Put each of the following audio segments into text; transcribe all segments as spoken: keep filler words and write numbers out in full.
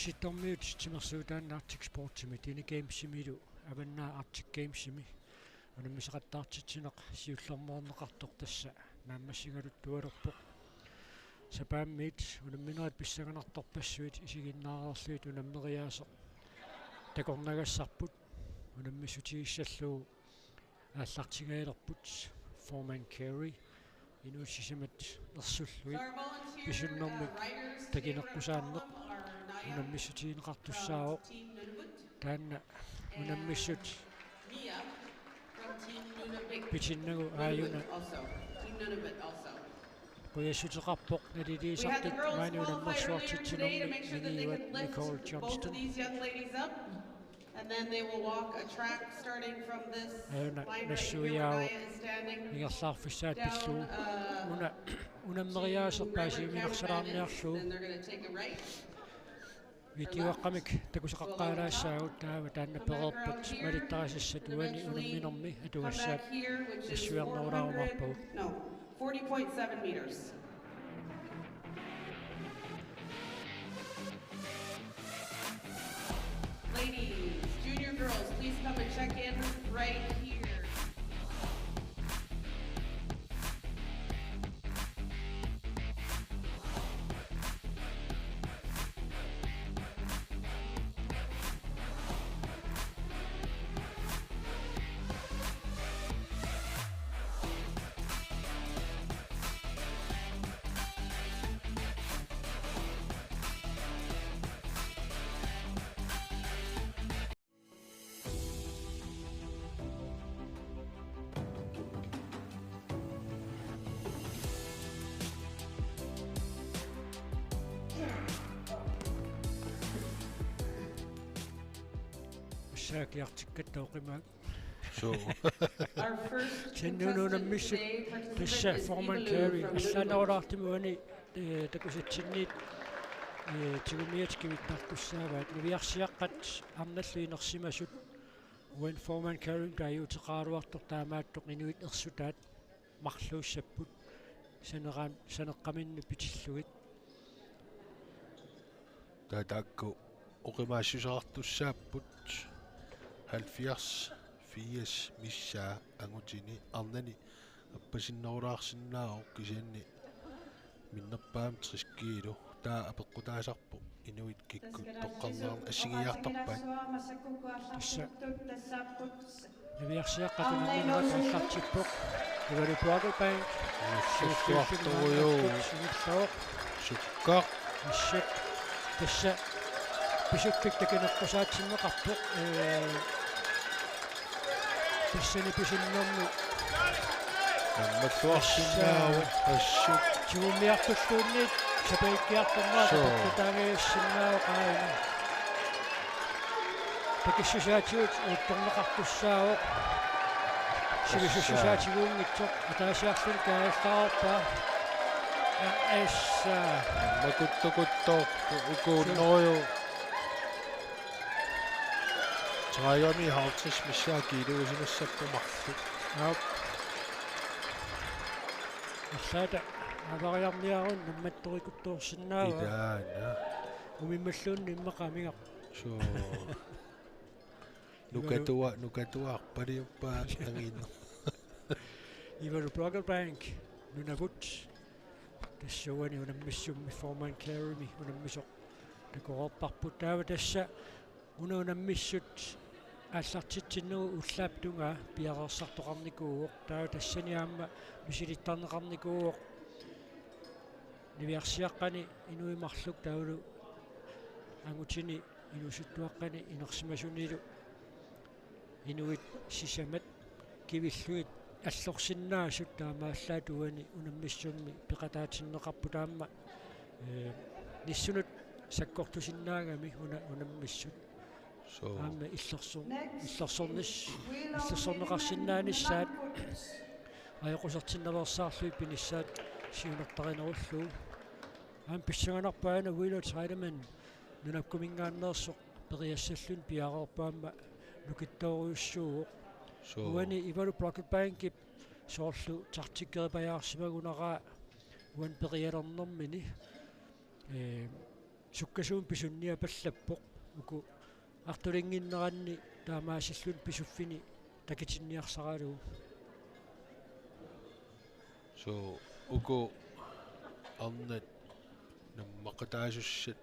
Sittormiut timersuutaanni Arctic Sportsimi, Tini Gamesimilu Avannaata Arctic Gamesimi unammisaqattaartitsineq siullermeerneqartoq tassa naammassigaluttualerpoq. Sapaammiit unamminerit pissanganartorpassuit isiginnaareerlugit unammeriaaseq takornagassarput, unammissutigissallugit aallartigajalerput Foreman Carey, inuit sisamat ersullugit pisunnermik takineqqusaanneq unammissutigineqartussaavoq. Taanna unammissut pitinnagu aajuna qujassuteqarpoq naliliisartut maani unammersuartitsinermi minigivat Nicole Johnston. And then they will walk a track starting from this line right here where Naya is standing. Aajuna nassuiaavoq ingerlaarfissaat pillugu. Una unammeriaaseq paasiuminarsalaarniarlugu. Then they're gonna take a right. Videoaqqamik takusaqaqqaalaassaagut taava taanna pereerpat malittarisassat uani unamminermi atugassaat nassuiarnerulaarumaarpagut. No, forty point seven meters. Ladies, junior girls, please come and check in right here. Massakkut Arctic-ikkattoq imaak. Suu. Our first contestant today, participant is Evelyn from Team Nunavut. Tassa Foreman Carey allaanerulaartumik uani, eh, takusatsinniit, eh, tigumiat kivittartussaavaat. Niviarsiaqqat arnallu inersimasut uani Foreman Carey taaguuteqaraluartoq taamaattoq inuit ersutaat marluussapput saneqqa-, saneqqaminnik pitillugit. Taava taakku oqimaassuseqartussaapput halvfjerds firs missaa angutini arnani appasinnerulaarsinnaavoq kisianni minnerpaamik tres kilo taava apeqqutaasarpoq inuit kikkut toqqarneranni assigiiaartarpaat. Tassa niviarsiaqqat unamminerat aallartippoq. Ivalu Brocklebank. Nassuartorujuuvoq. Sinilluaq. Sukkaq. Assut. Tassa pisukkik takineqqusaatsinneqarpoq. Ee, tassani pisunnermi. Nammalluarsinnaavoq. Assut. Assut. Tigumiartulluunniit sapaatip akunnera. Suu. Tapertutaangajassinnaavat aajuna. Takissusaatigut uuttorneqartussaavoq. Sivisussusaatigut unngitsoq ataasiarluni kaajallaarpaa. Assa. Makuttukuttoq ukuunneruju. Tredive halvtreds missaa kiiluusimassappoq marluk. Aap. Arlaata aavariarniarun nammattorikuttoorsinnaavaa. Ilaana. Umimmalluunniit immaqa amigaq. Suu. Nukatua-, nukatuarpaliuppaa angiinneq. Ivalu Brocklebank, Nunavut. Tassa uani unammissummi Foreman Careymi unammisoq takoreerparput. Taava tassa una unammissut aallartitsinnagu ullaap tungaa piareersartoqarnikuuvoq. Taava tassani aamma misilittarneqarnikuuvoq. Niviarsiaqqani inuit marluk taavalu angutini inuusuttuaqqani inersimasunilu inuit sisamat kivillugit allorsinnaasut taamaallaat uani unammissummi peqataatinneqarput aamma, ee, nissunut sakkortusinnaagami una unammissut. Suu. Aamma illersu-, illersornis-, illersorneqarsinnaanissaat ajoqusertinnaveersaarlugit pinissaat siunertarinerullugu. Aamma pissanganarpoq aana Willow Tiedemann nunakkuminngaanneersoq periassalluni piareerpoq aamma nukittoorujussuuvoq. Suu. Uani Ivalu Brocklebankip soorlu taktikeripajaarsimagunaraa uani perialernermini. Ee, Sukkasuumik pisunniapallappoq uku artulinnginneranni taamaasilluni pisuffini takutinniarsaralugu. So uku arnat nammaqataasussat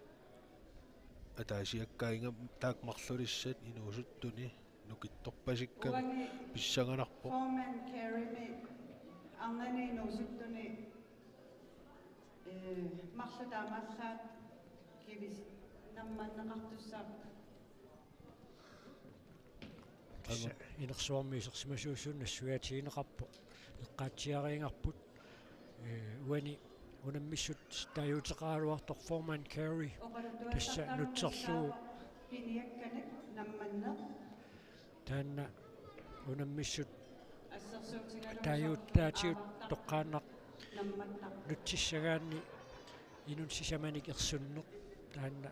ataasiakkaat ingammik taakku marlulissat inuusuttuni nukittorpasikkami pissanganarpoq. Formand Kerrymi arnani inuusuttuni, eh, marluk taamaallaat kivis nammanneqartussaavoq. Tassa inersuarmi isersimasuusugut nassuiaatigineqarpoq, eqqaatsiariingarput. Eh, uani unammissut taaguuteqaraluartoq Formand Kerry tassa nutserlugu. Piniakkanik nammanneq. Taanna unammissut taaguutaatigut toqqaannaq nutsissagaanni inunnut sisamanik ersunneq, taanna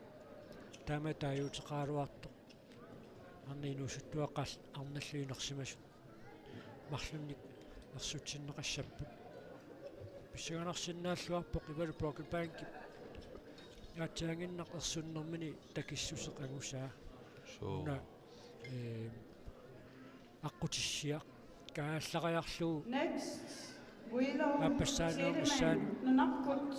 taama taaguuteqaraluartoq. Arnat inuusuttuaqqat arnallu inersimasut marlunnik ersutsinneqassapput. Pissanganarsinnaalluarpoq Ivalu Broken Bankip aatsaannginnaq ersunnermini takissuseq angusaa. So. Una, eh, aqqutissiaq kaallariarlugu. Next, Willow Aappassaaneernissaanut. Tiedemann, Nunarput.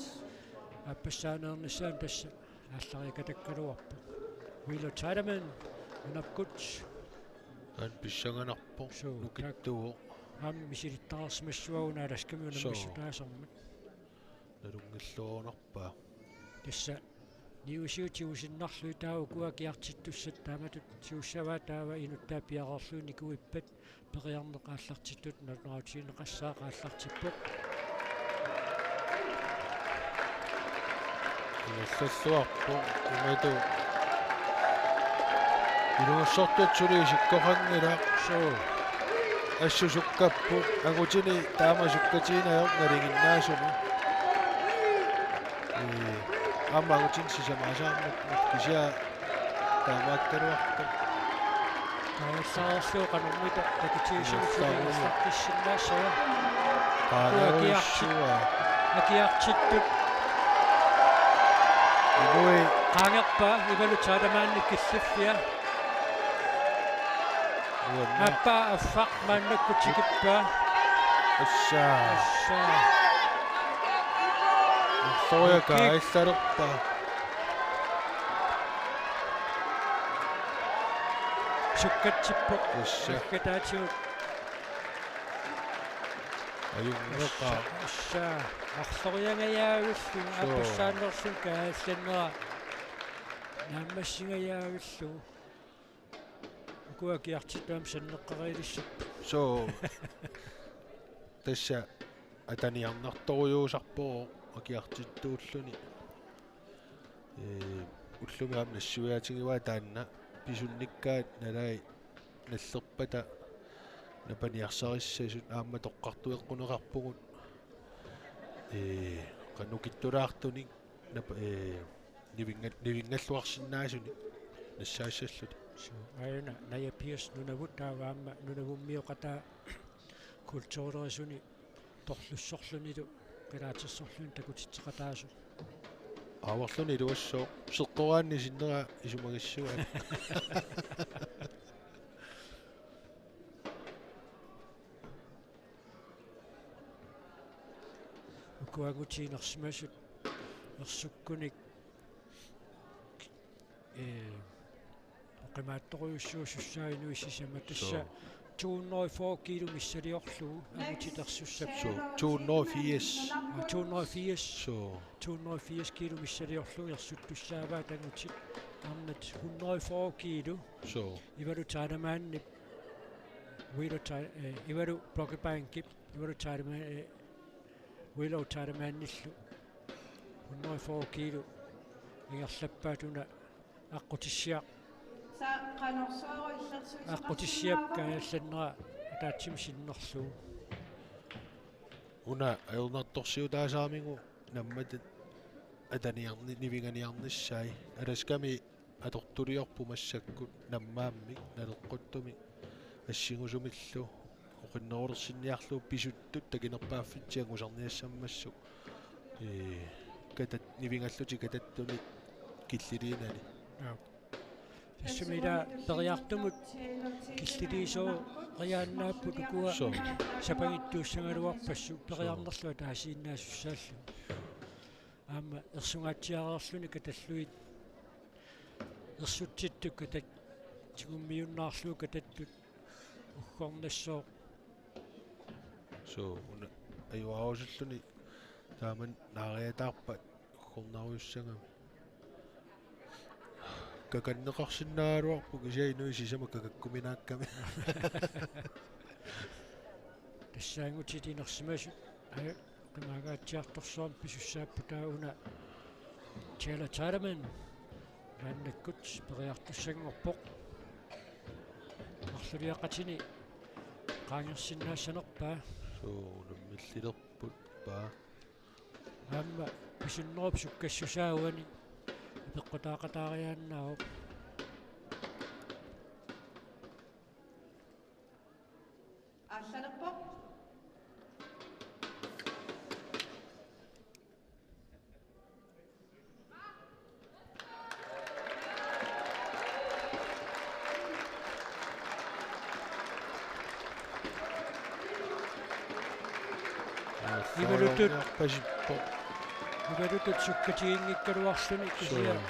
Aappassaaneernissaanut tassa aallariakatakkaluarpoq. Willow Tiedemann, Nunarput. Aana pissanganarpoq. So, nukittuuvoq. Aamma misilittareersimassuagut Alaskami unammissutaasarmat. Nalunngilluarunarpaa. Tassa niusiutiusinnarlu taava ukua akiartittussat taamatut siussavaat taava inuttaat piareerlugit nikuippat periarneq aallartittut nalunaarutigineqassaaq aallartippoq. Ingerlalluarpoq imatut. Ilungersortut suli isikkoqanngilaq. Suu. Assut sukkapput angutini taama sukkatiinnajoq nalinginnaasumik. Ee, aamma angutini sisamaasaarmat kisianni taamaakkaluartoq. Taassaarlu qanormita takutigisumik suli inissaqqissinnaassavat. Qaanarujussuaq. Akiartittut. Inui. Qaangerpaa Ivalu Tiedemann killiffia. Uanna. Aappaa affaq maannakkut tikippaa. Assaa. Assaa. Marloriaq kaallalerpaa. Sukkatsippoq. Assaa. Aggataatigut. Ajunngeqaaq. Assaa. Marloriangajaavillu. Suu. Aappassaanersut kaallannera. Naammassingajaavillu. Ukua akiartittut aamma sanneqqariilissapput. Suu. Tassa ataniarnartorujuusarpoq akiartittuulluni. Ee, ullumi aamma nassuiaatigivaa taanna pisunnikkaat nalaat nallerpata napaniarsarissasut aamma toqqartueqquneqarpugut. Ee, qanoq nukittuulaartunik nap-, ee, nivinnga-, nivinngalluarsinnaasunik nassaassallutik. Suu, aajuna Naja Pius Nunavut taava aamma nunavummioqataa kulturerisuni torlussorlunilu qilaatersorluni takutitseqataasoq. Aavarluni iluassooq, seqqoraanni sinnera isumagissuat. Ukua angutit inersimasut ersukkunik, ee, oqimaatsorujussuusussaat inuit sisamat tassa. Suu. To hundrede og fyrre kilo missiliorlugu angutit ersussapput. Suu, to hundrede og firs. Aa, to hundrede og firs. Suu. To hundrede og firs kilo missiliorlugu ersuttussaavaat angutit, arnat hundrede og fyrre kilo. Suu. Ivalu Tiedemannip, Willow Tie-, eh, Ivalu Brokebankip, Ivalu Tiedemann-, eh, Willow Tiedemannillu hundrede og fyrre kilo ingerlappaat una aqqutissiaq. Aqqutissiaq kaallannera ataatsimik sinnerlugu. Una ajornartorsiutaasaramigu nammatit ataniarni-, nivinganiarnissaat. Alaskami atortuliorput massakkut nammaammik naleqquttumik assingusumillu oqinnerulersinniarlugu pisuttut takinerpaaffitsi angusarniassammassuk. Ee, katat-, nivingallutik katattunik killiliinani. Aap. Tassami ila periartumut killiliisoriaannaapput ukua. Soo. Sapangittuussagaluarpassuk periarnerlu ataasiinnaasussaallugu. Aamma ersungaatsiareerluni katallugit ersutsittut katat-, tigummiunnaarlugu katattut uggornassooq. Soo, una ajuaarusulluni taamannak naariataarpat uggornarujussagami. Kakanneqarsinnaagaluarpoq kisianni inuit sisamat kakakkuminaakkami. Tassaagutit inersimasut. Aa, qimaangaatsiartorsuarmik pisussaapput taava una Taylor Tydeman. Maannakkut periartussanngorpoq. Marluliaqatini qaangersinnaassanerpaa. Soo, unammillilerput paa. Aamma pisunnerup sukkassusaa uani apeqqutaaqataariaannaavoq. Aallarpoq. Imaluunniit. Pasippoq. Imaluunniit sukkatiginngikkaluarluni kisianni.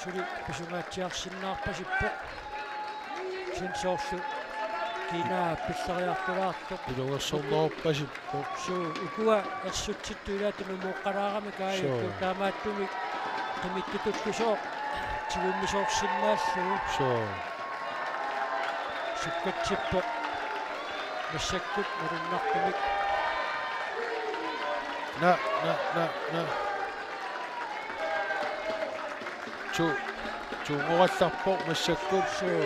Suu. Suli pisungaatsiarsinnaarpasippoq. Kisianni soorlu kiinaa pilleriartulaartoq. Iluarsorneruppasippoq. Suu, ukua ersutsittut ilaatigut numooqqalaarami Kaaja. Suu. Ukua taamaattumik qimittutullusooq tigummisoorsinnaallugu. Suu. Sukkatsippoq. Massakkut malunnartumik. Na, na, na, na. Su-, suumoorallarpoq massakkut. Suu.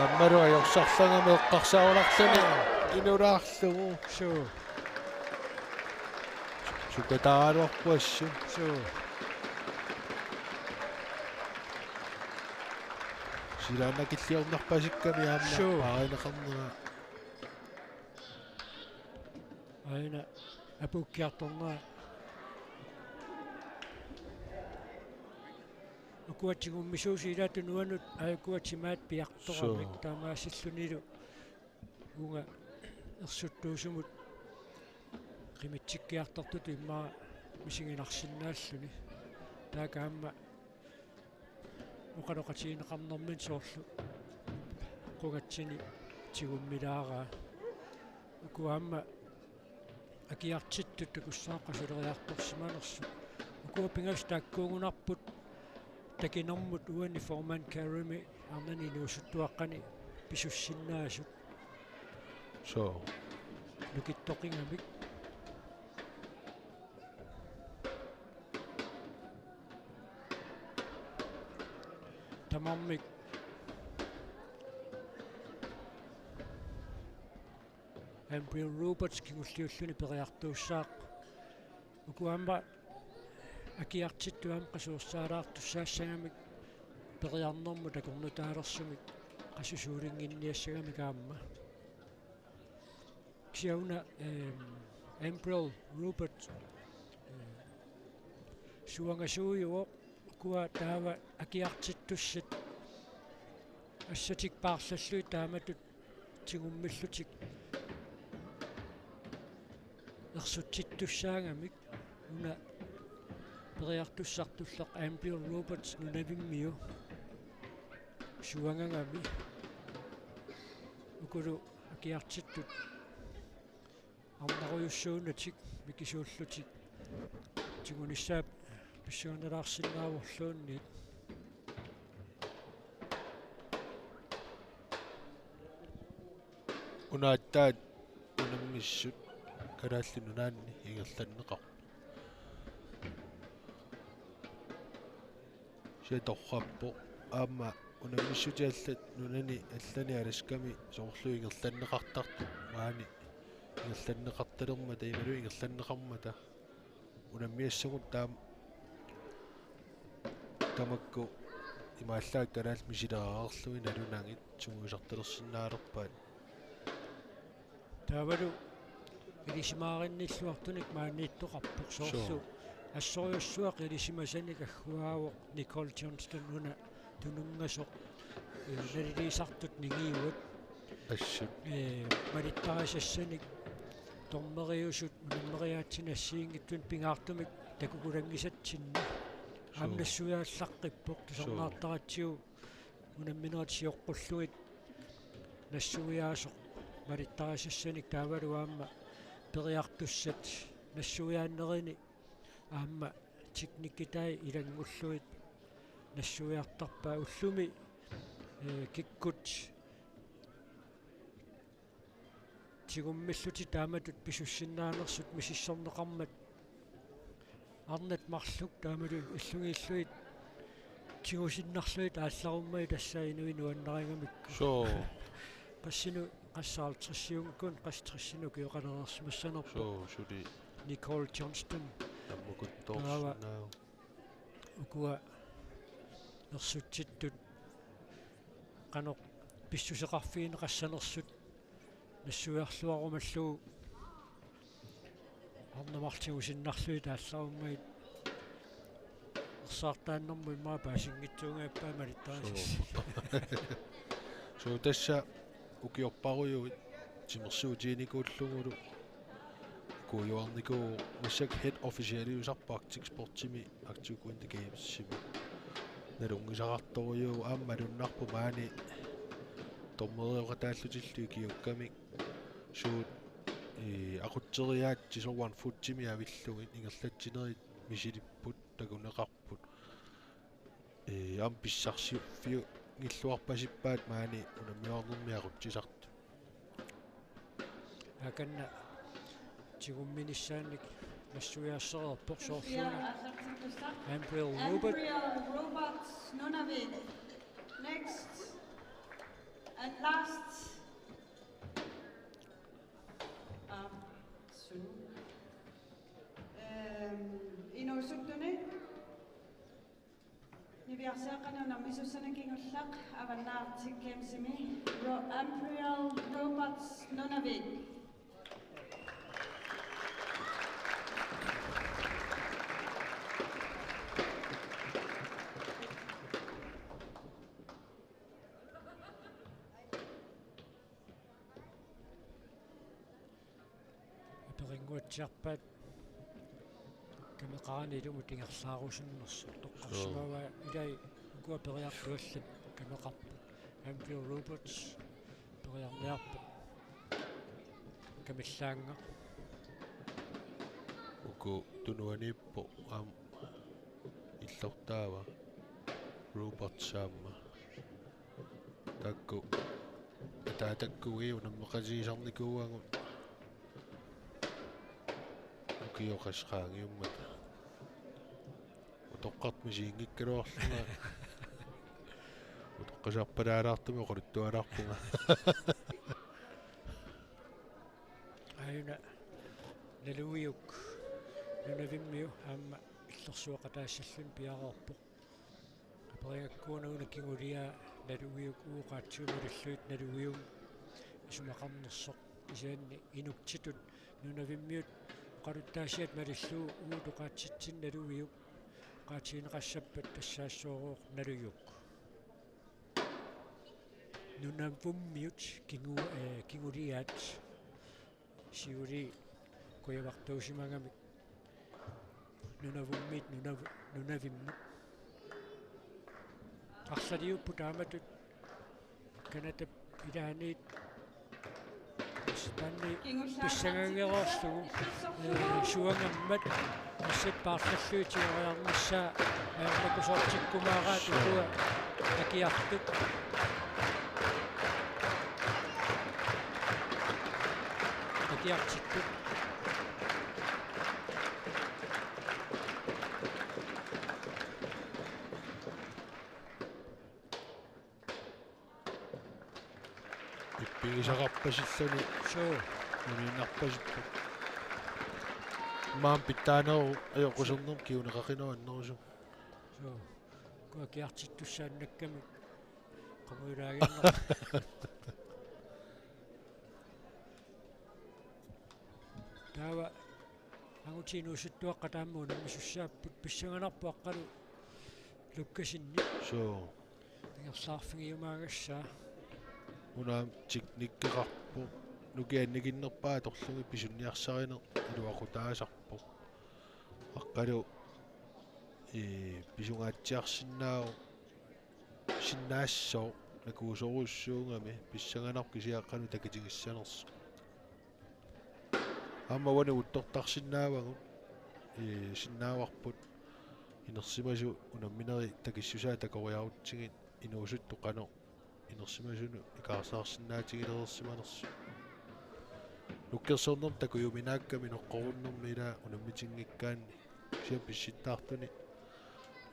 Aammalu ajorsarlangami eqqarsarunarluni inulaarlugu. Suu. Sukkataagaluarpoq assut. Suu. Silaannaq killiornarpasikkami aamma. Suu. Paarineqarnera. Aana apuukkiartornera. Ukua tigummisuusut ilaatigut nuannut aajukua timaat piartoramik. Suu. Taamaasillunilu uunga ersuttuusumut qimitsikkiartortutut immaqa misiginarsinnaalluni. Taakku aamma oqaloqatigineqarnermini soorlu qungatsini tigummilaaraa. Ukua aamma akiartittut takussaaq qasuleriartorsimanersut. Ukua pingasut taakkuugunarput takinermut uani Foreman Karimi arnani inuusuttuaqqani pisussinnaasut. Suu. Nukittoqigamik. Tamarmik Ambriel Roberts kingulliulluni periartuussaaq. Ukua aamma akiartittut aamma qasuersaalaartussaassagamik periarnermut akornutaalersumik qasusuulinnginniassagamik aamma. Kisianni una, ehm, Ambriel Roberts, eh, suangasuujuvoq, ukua taava akiartittussat assatik paarlallugit taamatut tigummillutik ersutsittussaagamik. Una periartussartulleq Ambriel Roberts nunavimmiu suangagami. Ukulu akiartittut arnarujussuunatik mikisuullutik tigunissaat pissuanalaarsinnaavorluunniit. Una aatsaat unammissut Kalaallit Nunaanni ingerlanneqarpoq. Siatorrappoq aamma unammissutit allat nunani allani Alaskami soorlu ingerlanneqartartut maani ingerlanneqartalermata imaluunniit ingerlanneqarmata unammiassagut taama tamakku imaallaat kalaallit misilereerlugit nalunagit sungiusartalersinnaalerpaat. Taavalu ilisimaarinnilluartunik maaniittoqarpoq soorlu. Sure. Assorujussuaq ilisimasanik agguaavoq Nicole Johnston una tununngasoq. Ee, naliliisartut ningiuat. Assut. Ee, malittarisassanik dommeriusut unammeriaatsinni assigiinngitsunik pingaartumik takukulagisatsinni. Sure. Aamma nassuiaallaqqippoq. Sure. Tusarnaartaratsigu unamminerit sioqqullugit nassuiaasoq malittarisassanik taavalu aamma periartussat nassuiaannerini aamma teknikkitai ilanngullugit nassuiartarpaat ullumi, ee, kikkut tigummillutik taamatut pisussinnaanersut misissorneqarmat arnat marluk taamalu illugiillugit tigusinnarlugit aallarummat tassa inuit nuannarigamikku. Sure. Qassinik, qassit halvtredsiukkut, qassit tressinut ukioqalereersimassanerput. Sure, suli. Nicole Johnston. Taava. Nammakuttoorsinnaavoq. Ukua ersutsittut qanoq pissuseqarfigineqassanersut nassuiarluarumallugu arnat marluk tigusinnarlugit aallarummat ersaartaannarmut immaqa paasinngitsuugaappaat malittarisassat. Suu. Suu, tassa ukiorparujuit timersuutiginikuullugulu kuujuarnikuuvoq massakkut head officialiusarpoq Arctic Sportsimi Arctic Winter Gamesimi. Nalunngisaqartorujuuvoq aamma malunnarpoq maani dommerioqataallutillu ikiuukkamik suut, ee, aqutseriaatsit soorlu one footimi avillugit ingerlatsinerit misilipput takuneqarput. Ee, aamma pissarsiorfiunngilluarpasippaat maani unammiornermi aqutsisartut. Akanna tigumminissaannik nassuiaassereerpoq soorluuna Ambriel Robert. Ambriel Robert Nunavik. Next and last. Ah, su. Øhm, Inuusuttuni. Niviarsiaqqanut unammisussanik kingulleq Avannaata Arctic Gamesimi Ro-, Ambriel Roberts Nunavik. Aperinnguatsiarpaat kameqarani ilumut ingerlaarusunnersoq. Toqqarsimavaa ilai ukua periartuallat kameqarput. Ambriel Roberts periarniarpoq. Kamillaannaq. Uku tunuaniippoq aamma illortaava Roberts aamma. Taakku. Taava taakku unammeqatigisarnikuuagut. Ukioqassat qaangiummata. Utoqqartut misiginngikkaluarlunga. Utoqqasaarpalaalaartumik oqaluttualaarpunga. Aajuna Naluviuk Nunavimmiu aamma illersueqataassalluni piareerpoq. Aperigakku una kinguliaa Naluviuk uagut oqaatsigut malillugit Naluviummi isumaqarnersoq, kisianni Inuktitut Nunavimmiut oqaluttaasiat malillugu uagut oqaatsitsinni Naluviuk oqaatigineqassappat tassaassuarooq Nalujuk. Nunavummiut kingu-, eh, kinguliaat siulii kujavartuusimagamik Nunavummiit Nunav-, Nunavimmut. Arlaliupput taamatut Canadap ilaaniit Taanna pissangangeroorlugu, eh, suangammat assat paarlallugit tigoriarnissaa ajornakusoortikkumaaraat ukua akiartut. Akiartittut. Ippigisaqarpasilluni. Suu. Uniinnarpasipput. Maani pitsaanerup ajoqusernermut kinguneqaqinerup. Suu. Uku akiartittussaannakkamik qungujulaaginnarpoq. Taava angutit inuusuttuaqqat aamma unammisussaapput, pissanganarpoq Aqqalu Lukassenip. Suu. Ingerlaarfigiumaagassaa. Una teknikkeqarpoq. Nukiannikinnerpaaq atorlugit pisunniarsarineq iluaqutaasarpoq. Aqqalu, ee, pisungaatsiarsinnaavoq. Sinnaassooq nakuusorujussuugami pissanganarpoq kisianni qanoq takitigissanersoq. Aamma uani uuttortarsinnaavagut, ee, sinnaavarput inersimasut unamminerit takissusaat takoriarutsigit inuusuttut qanoq inersimasunut ikaarsaarsinnaatigilereersimanersut. Nukkersornermut takujuminaakkami noqqorunnermi ila unammitinngikkaanni kisianni pissittaartuni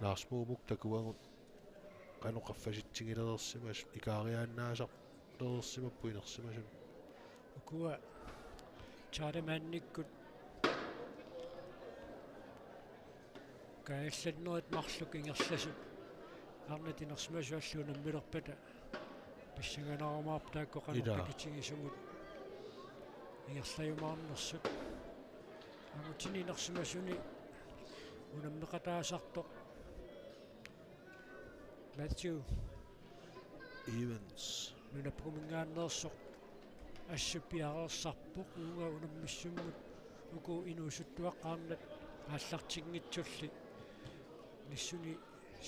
Lars Muumuk takuagut qanoq qaffasitsigilereersimasut ikaariaannaasarlereersimapput inersimasunut. Ukua Charlemannikkut kaajallannerit marluk ingerlasut arnat inersimasut allat unammilerpata pissanganarumaarpoq taakku qanoq Ila. takitigisumut ingerlajumaarnersut. Angutini inersimasuni unammeqataasartoq Matthew Evans. Nunappuminngaanneersoq assut piareersarpoq uunga unammissummut uku inuusuttuaqqat arnat aallartinngitsulli nissuni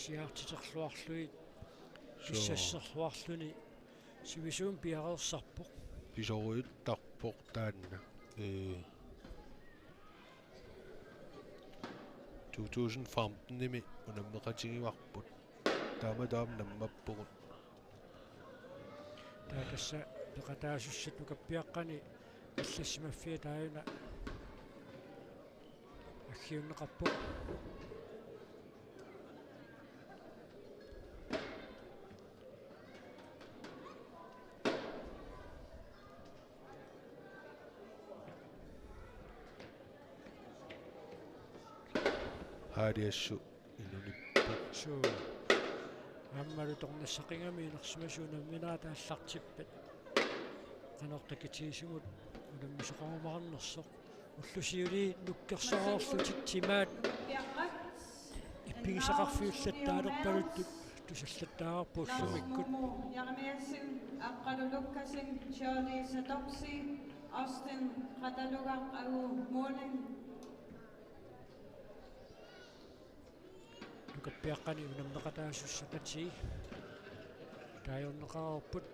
siaartiterluarlugit Suu. Pissasserluarluni sivisuumik piareersarpoq. Pisoruuttarpoq taanna. Ee, to tusind femtenimi unammeqatigivarput. Taama taama nammappugut. Taava tassa peqataasussat nukappiaqqani allassimaffiat taajuna aggiunneqarpoq. Haariassu inunippoq. Suu. Aammalu tornassaqigami inersimasut unamminerat aallartippat. Qanoq takitigisumut unammisoqarumaarnersoq. Ullut siuliini nukkersoreerlutik timaat ippigisaqarfiullattaalerpaluttut tusallattaavarput ullumikkut. Lars Muumuk Jeremiassen, Aqqalu Lukkassen, Charlie Sadopsi, Austin Qatalugaq Agu Muling. Nukappiaqqani unammeqataasussat atii taajunneqareerput.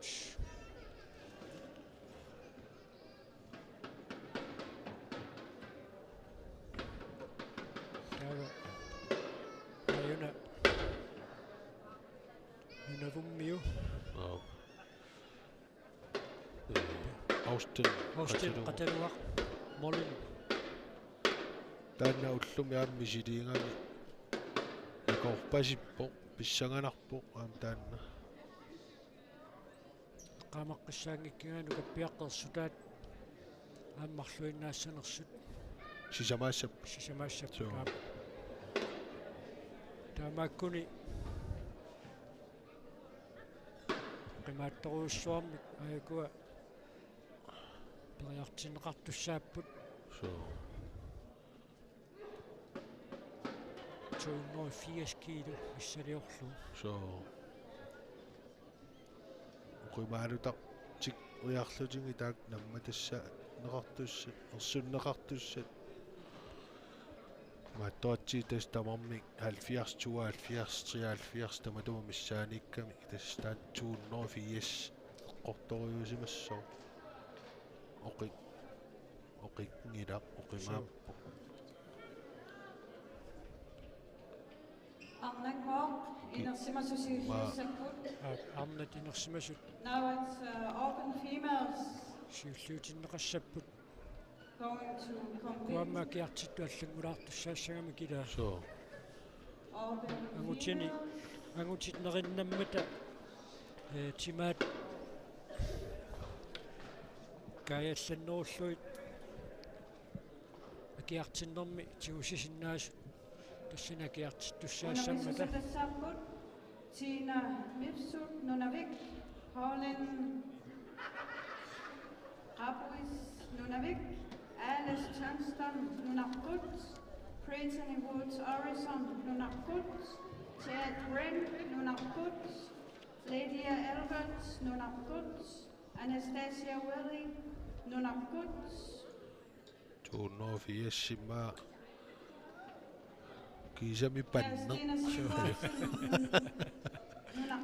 Taava taajuna Nunavummiu. Aap. Ee, Austin Austin Qatalugaq. Qatalugaq Muling. Taanna ullumi aamma misiliigami nakorpasippoq, pissanganarpoq aamma taanna. Eqqaamaqqissaanngikkiga nukappiaqqat ersutaat aamma marluinnaassanersut. Sisamaassapput. Sisamaassapput. Suu. Aap. Taamaakkuni qimaattorujussuarmik aajukua periartinneqartussaapput. Suu. To hundrede og firs kilo missiliorlugu. Suu. Oqimaalutartik ujarlutigit taakku nammatassaneqartussat, ersunneqartussat. Maattoratsigit tassa tamarmik halvfjerds, tooghalvfjerds, treoghalvfjerds tamatuma missaaniikkamik tassa taanna to hundrede og firs eqqortorujuusimassaaq. Oqi-, oqinngilaq, oqimaappoq. Arnannguaq inersimasut siulliussapput. Aa, arnat inersimasut. Now it's, uh, open females. Siulliutinneqassapput. Going to compete. Kuamma akiartittut allanngulaartussaassagamik ilaa. Suu. Open Angutini, females. Angutit nerinnammata, ee, timaat kaajallannerullugit akiartinnermi tigusisinnaasut tassani akiartittussaassammata. Unammissuteqassapput Tina Mifsud Nunavik, Pauline Qapuis Nunavik, Alice Johnston, nunarput. Brittany Woods Orison, nunarput. Chad Wren, nunarput. Lydia Elbert, nunarput. Anastasia Willie, nunarput. Tuunnerfiassimma kiisami panneq. Kerstina Sivertsen, nunarput. Ila.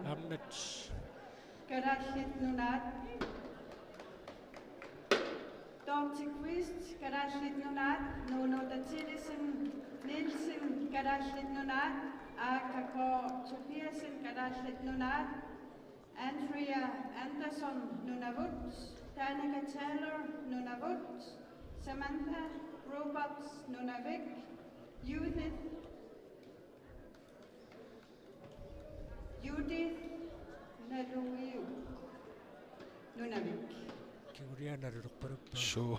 Aamma. Kalaallit Nunaat. Dorthe Kvist, Kalaallit Nunaat, Nuunuuta Tillesen Nielsen, Kalaallit Nunaat, Aaka K. Tobiassen, Kalaallit Nunaat, Andrea Andersson, Nunavut, Danica Taylor, Nunavut, Samantha Roberts, Nunavik, Judith Judith Naluiuk, Nunavik. Kigulia nalulerpaluppa. Suu.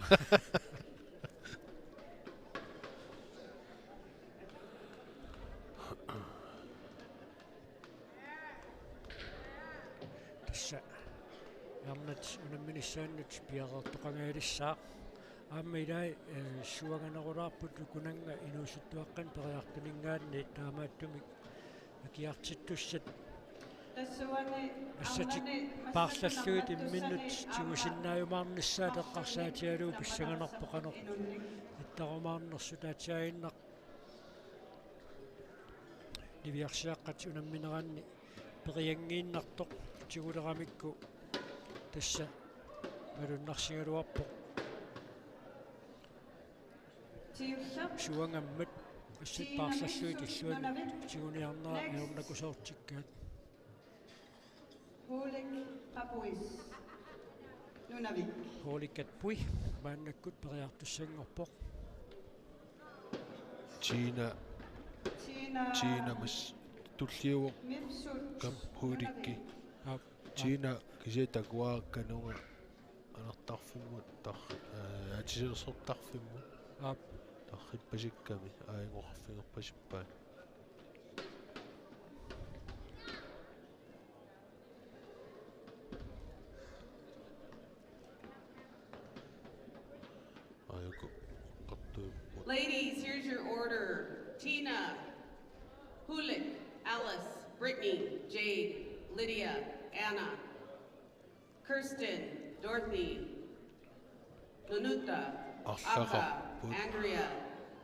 Tassa. Aamma unamminissaannut piareertoqangajarissaaq. Aamma ilai, eh, suanganerulaarput ukunannga inuusuttuaqqanik periartuninngaanniit taamaattumik akiartittussat. Tassuani assatik arnani paarlallugit imminnut massakkut nammattussanik aamma tigusinnaajumaarnissaat eqqarsaatigalugu pissanganarpoq qanoq inunnik ittarumaarnersut aatsaannaq. Niviarsiaqqat unammineranni perianngiinnartoq tiguleramikku tassa malunnarsigaluarpoq. Tiullap. Suangammat assat paarlallugit illuanni tiguniarnerat ajornakusoortikkaat. Hulik Qapuis, Nunavik. Hulik Qapui maannakkut periartussanngorpoq. Tina. Tina. Tina Mas tulliuvoq. Mifsut. Kam Hulikki. Nunavik. Aap. Tina kisianni takuara Kanunga anartarfimmut tar-, eh, atisalersortarfimmut. Aap. Tarrippasikkami aajuku oqarfigerpasippai. Aajuku oqartuupput. Ladies, here's your order. Tina, Hulik, Alice, Brittany, Jade, Lydia, Anna, Kirsten, Dorothy, Nunuta, Akka, Andrea,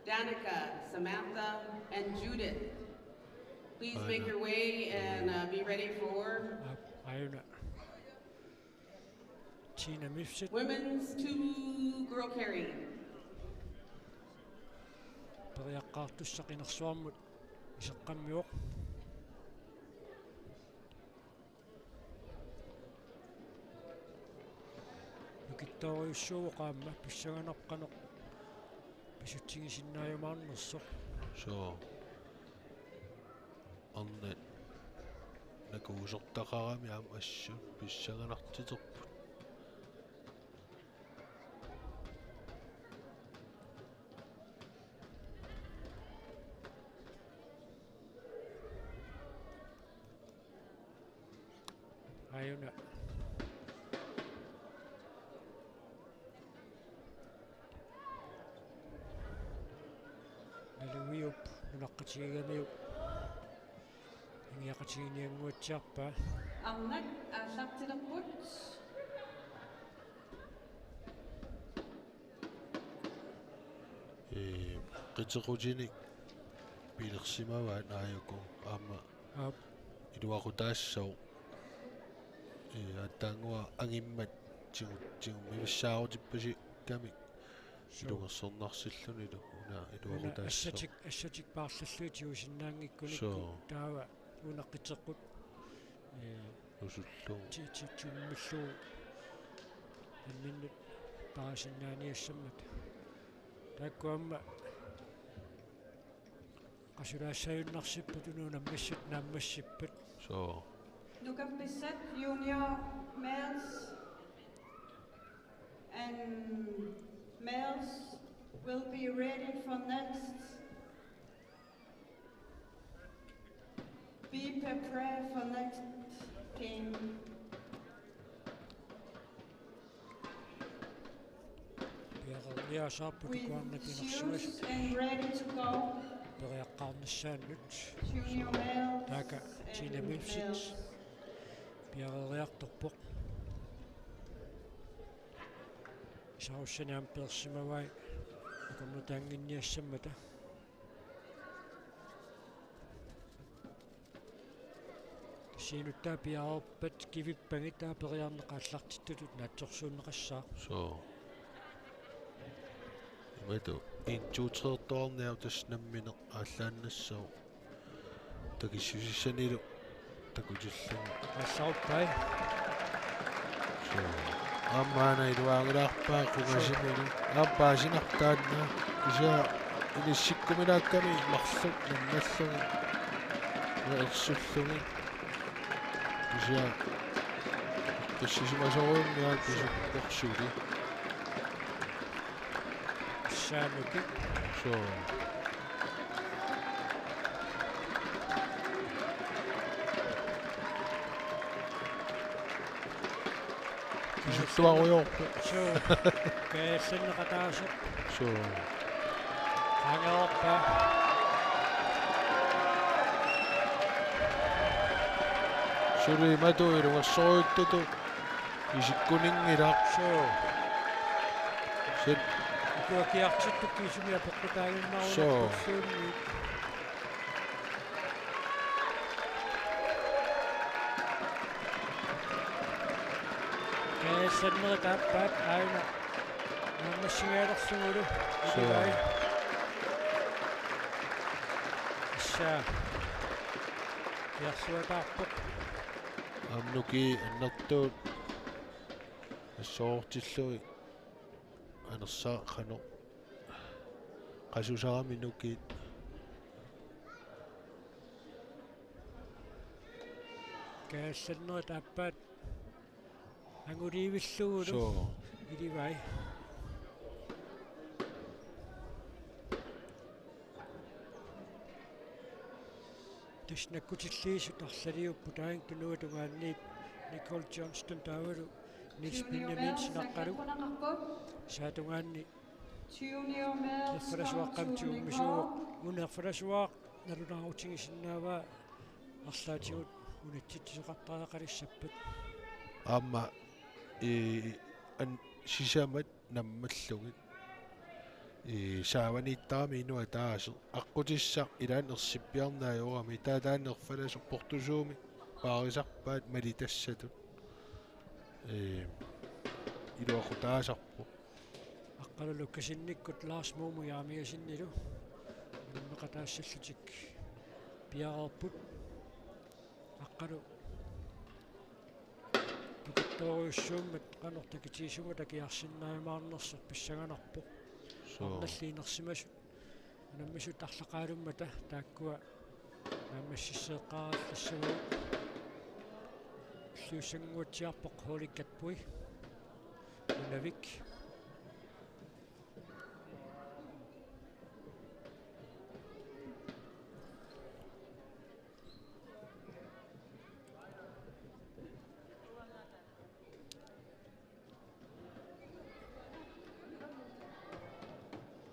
Danica, Samantha, and Judith. Please make your way and, uh, be ready for Aajuna. Tina Mifsut. Women's two girl carry. Periaqqaartussaq inersuarmut iseqqammivoq. Nukittoorujussuuvoq aamma pissanganarpoq qanoq pissutigisinnaajumaanersoq. Suu. Arnat nakuusortaqarami aamma assut pissanganartiterput. Aajuna. Naluiup nunaqqatigigamiuk ingiaqatiginiannguatsiarpaa. Arnat aallartilerput. Ee, qitequtinik pilersimavaat aajuku aamma. Aap. Iluaqutaassooq. Ee, aatsaannguaq angimmat tigu-, tigummivissaarutippasikkamik. Suu. Ilungersornarsillunilu una iluaqutaassooq. Una assatik, assatik paarlallugit tigusinnaanngikkunikku. Suu. Taava una qitequt. Ee, nusullugu. Ti-, ti-, timmillugu. Imminnut paasinnaaniassammat. Taakku aamma qasulaassaajunnarsippat unammisut naammassippat. Suu. Nukappissat junior males and males will be ready for next. Be prepared for next game. Periaasaarput ukuarnat inersimasut. Shoes and ready to go. Periaqqaarnissaannut. Junior males. Taakku and Tina Milfsit females. Piareeriartorpoq. Sarussani aamma peersimavai akornutaannginniassammata. Siinuttaa piareerpat kivippagit taava periarneq aallartittutut naatsorsuunneqassaaq. Soo. Imatut en to tre-rtuarniartut tassa nammineq aallaannassaaq. Takissusissanilu takutilluni. Assauppai. Soo. Aamma aana iluaangilaarpaa qungasimilu. Aamma paasinarpoq taanna. Kisianni inissikkuminaakkami marluk nannallugit. Ersullugit. Kisianni qississimasorujummik aamma pisukkorsuli. Saanuki. Soo. Pisuttuarujoorpoq. Soo. Kaajallanneqataasoq. Soo. Qaangeruppaa. Suli imatut ilungersorujuttutut isikkuninngilaq. Soo. Sut. Ukua akiartittut kiisami apeqqutaaginnarunarpulluunniit. Soo. Kaajallannerit aappaat aajuna naammassigalerlugulu. Soo. Ilivai. Issa. Kiarsuataarpoq. Aamma nukii annertuut assortillugit. Anersaaq qanoq. Qasusarami nukiit. Kaajallannerit aappaat anguliivillugulu. Soo. Ilivai. Tassa nakkutilliisut arlaliupput, taanna tunuatungaanniit Nicole Johnston taavalu Niels Benjaminsen Aqqalu. Saatungaanni nerfalasuaqqamik tuummisuuvoq, una nerfalasuaq nalunaarutigisinnaavaa arlaatigut unitsitsisoqartariaqalissappat. Aamma, ee, an-, sisamat nammallugit. Ee, saavaniittarami inuk ataaseq. Aqqutissaq ilaanni ersippiarneq ajorami. Taava taanna nerfalasup portusuumik paarisarpaat malitassatut. Ee, iluaqutaasarpoq. Aqqalu Lukassenikkut Lars Muumut Jeremiassenillu unammeqataassallutik piareerput. Aqqalu tukattoorujussuummat qanoq takitigisummat akiarsinnaajumaarnersoq pissanganarpoq. Soo. Arnallit inersimasut unammisut arlaqaalummata taakkua naammassisseeqqaarallassagai. Illuussannguatsiarpoq Hooli Katbui. Nunavik.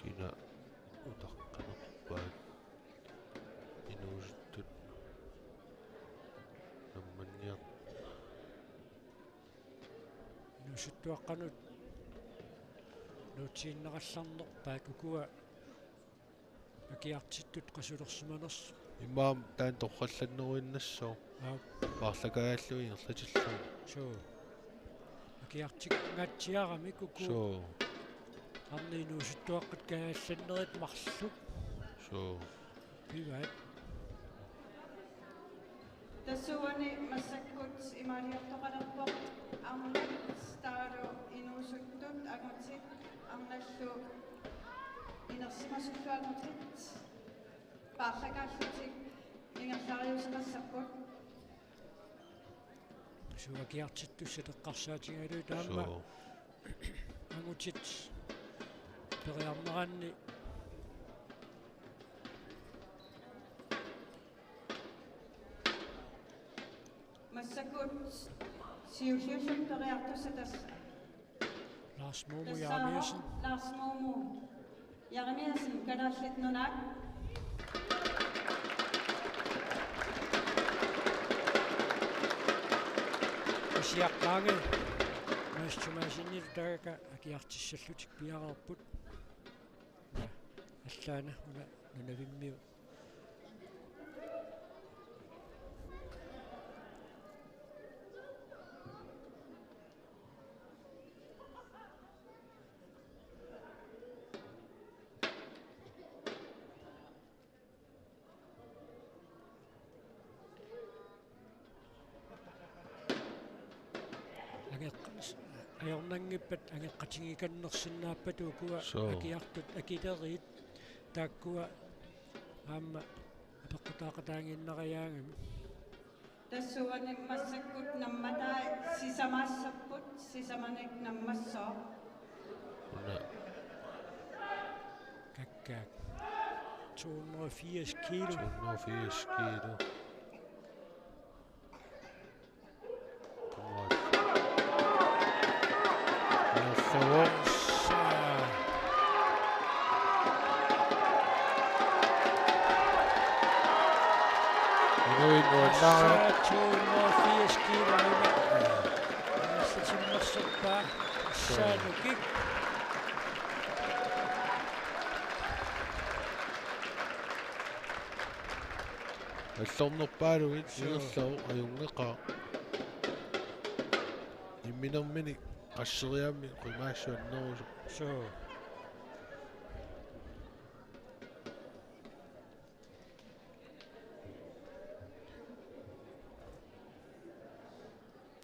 Kina utaqqanerpaat inuusuttut nammanniar-. Inuusuttuaqqanut nuutsiinnarallarnerpaat ukua akiartittut qasulersimanersoq. Immaqa taanna torrallanneruinnassooq. Aap. Paarlakaajallugit ingerlatillugu. Soo. Akiartinngatsiaramik ukua. Soo. Arnat inuusuttuaqqat kaajallannerit marluk. Soo. Pivaat. Tassuuna massakkut imaaliortoqalerpoq arnat taavalu inuusuttut angutit arnallu inersimasullu angutit paarlakaallutik ingerlariuseqassapput. Suu, akiartittussat eqqarsaatigalugit taama. Suu. Angutit periarneranni. Massakkut siulliullutik periartussat tassa. Lars Momo Jeremiassen. Lars Momo Jeremiassen, Kalaallit Nunaat. Kisianni Mads Thomassenilu taakku akiartissallutik piareerput. Allaana una Nunavimmiu. Angeq-, ajornanngippat angeqqatigikannersinnaappata ukua. Suu. Akiartut akileriit taakkua aamma apeqqutaaqataaginnariaagami. Tassa uani massakkut nammatai sisamaassapput, sisamanik nammassooq. Una. Kakkaak. To hundrede og firs kilo. To hundrede og firs kilo. Come on. Yes, sir. Inuit nuannaarput. Tassa to hundrede og firs kilo. Tassa timmersorpaa. Suu. Saanukik. Allornerpaalugit. Suu. Ingerlavoq, ajunngeqaaq. Imminermini qasseriaammik qimaassuannerusoq. Suu.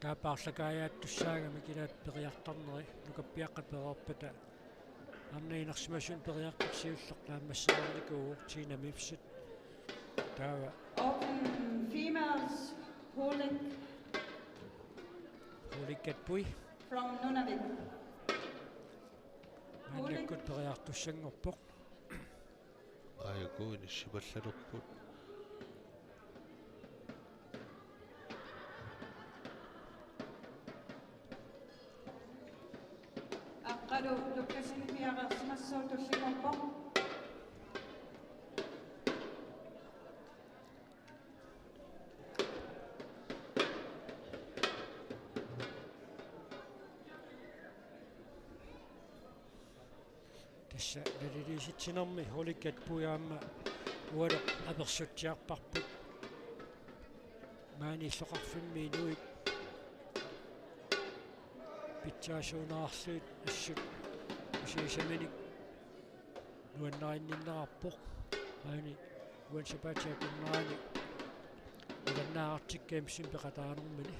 Taava paarlakaajaattussaagami kilaat periartarneri, nukappiaqqat pereerpata. Arnaq inersimasuni periarfissaq siulleq naammassereernikuuvoq, Tina Mifsud. Taava. Open females, Hulik. Hulik Katpui. From Nunavik. Maannakkut periartussanngorpoq. Aajuku inissipallalerput. Aqqalu Lukassenip piareersimassasoq tulliuppoq. Tassa naliliisitsinermi Hulik Katpui aamma uagut apersutsiarparput. Maani illoqarfimmi inuit pitsaasuunerarlutik assut isigisaminik nuannarinninnerarpoq. Maani uani sapaatip akunnerani nuannaartik gamesimi peqataanermini.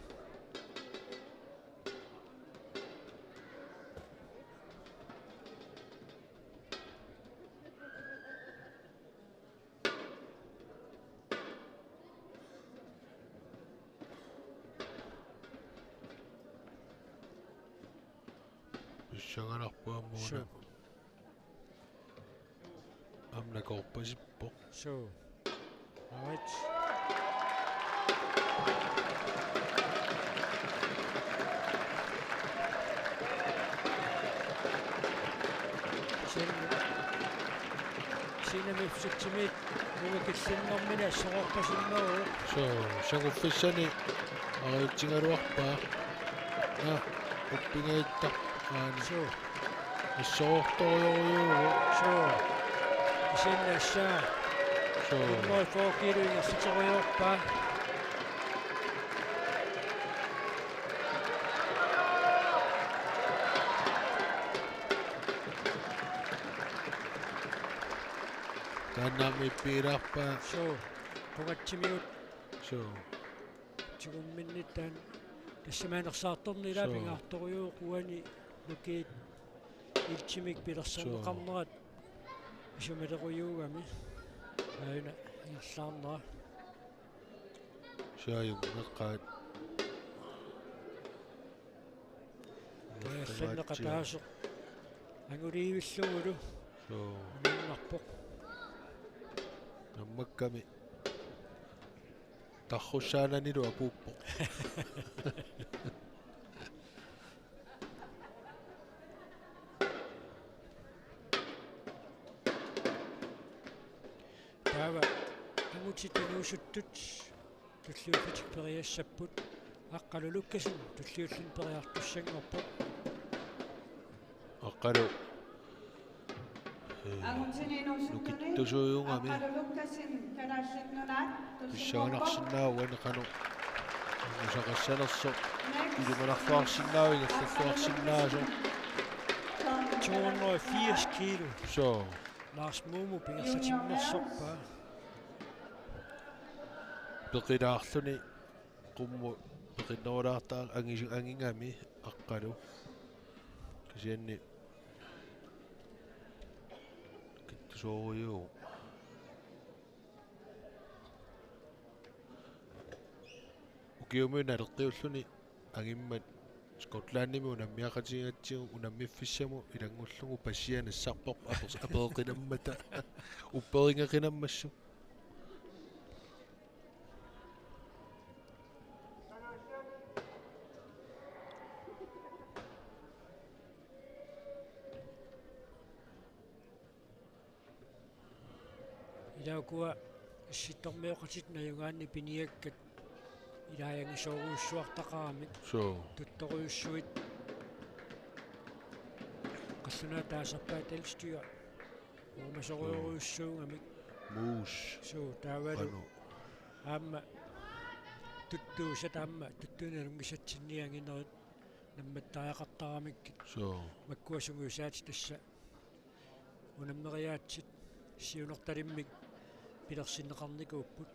Pissanganarpoq aamma una. Suu. Aamma nakoorpasippoq. Suu. Right. Sin-, Tina Mifsudimit uunga killinnermini assororpasinneruvoq. Suu, sanguffissani arajutsigaluarpaa. Aa, uppingaittar aani. Suu. Assorortorujorujuuvoq. Suu. Kisianni assaa. Suu. Hundrede og fyrre kilo ingerlaterujoorpaa. Taannaami ippigilaarpaa. Suu. Pungatsimigut. Suu. Tigumminni taanna. Tassami anersaartorneq ilaa. Suu. Pingaartorujuuvoq uani nukiit iltimik pilersorneqarnerat. Suu. Isumalerujuugami. Aajuna ingerlaarnera. Saajunneqaat. Tajallanneqataasoq. Anguliivillugulu. Suu. Uninnarpoq. Nammakkami. Tarrussaananilu apuuppoq. Titinuusuttut tulliullutik periassapput. Aqqalu Lukkassen tulliulluni periartussanngorpoq. Aqqalu. Ee, nukittusuujugami. Aqqalu Lukkassen, Kalaallit Nunaat, tulliulluni. Pissanganarsinnaavoq uani qanoq. Nusaqassanersoq. Ilimanarluarsinnaavoq, ingerlalluarsinnaasoq. To hundrede og firs kilo. Soo. Lars Mumu pingersatinnersorpaa. Peqilaarluni qummut peqinnerulaartaa angi-, angigami Aqqalu. Kisianni kittusoorujuuvoq. Ukiumi naleqqiulluni angimmat Skotlandimi unammiaqatigigatsigu unammiffissamut ilanngullugu passia nassarpar-, aper-, apereqinammata upperinngeqinammassuk. Ila ukua issittormioqatitit najugaanni piniakkat ilaajangisoorujussuartaqaramik. Soo. Tuttorujussuit. Qallunaat taasarpaat Elstyr. Uumasorujussuugamik. Muus. Soo, taavalu. Qanoq. Aamma tuttuusat aamma tuttuunerunngisatsinnianginerit nammattariaqartaramikkit. Soo. Makkua sungiusaatit tassa unammeriaatsit siunertalimmik pilersinneqarnikuupput.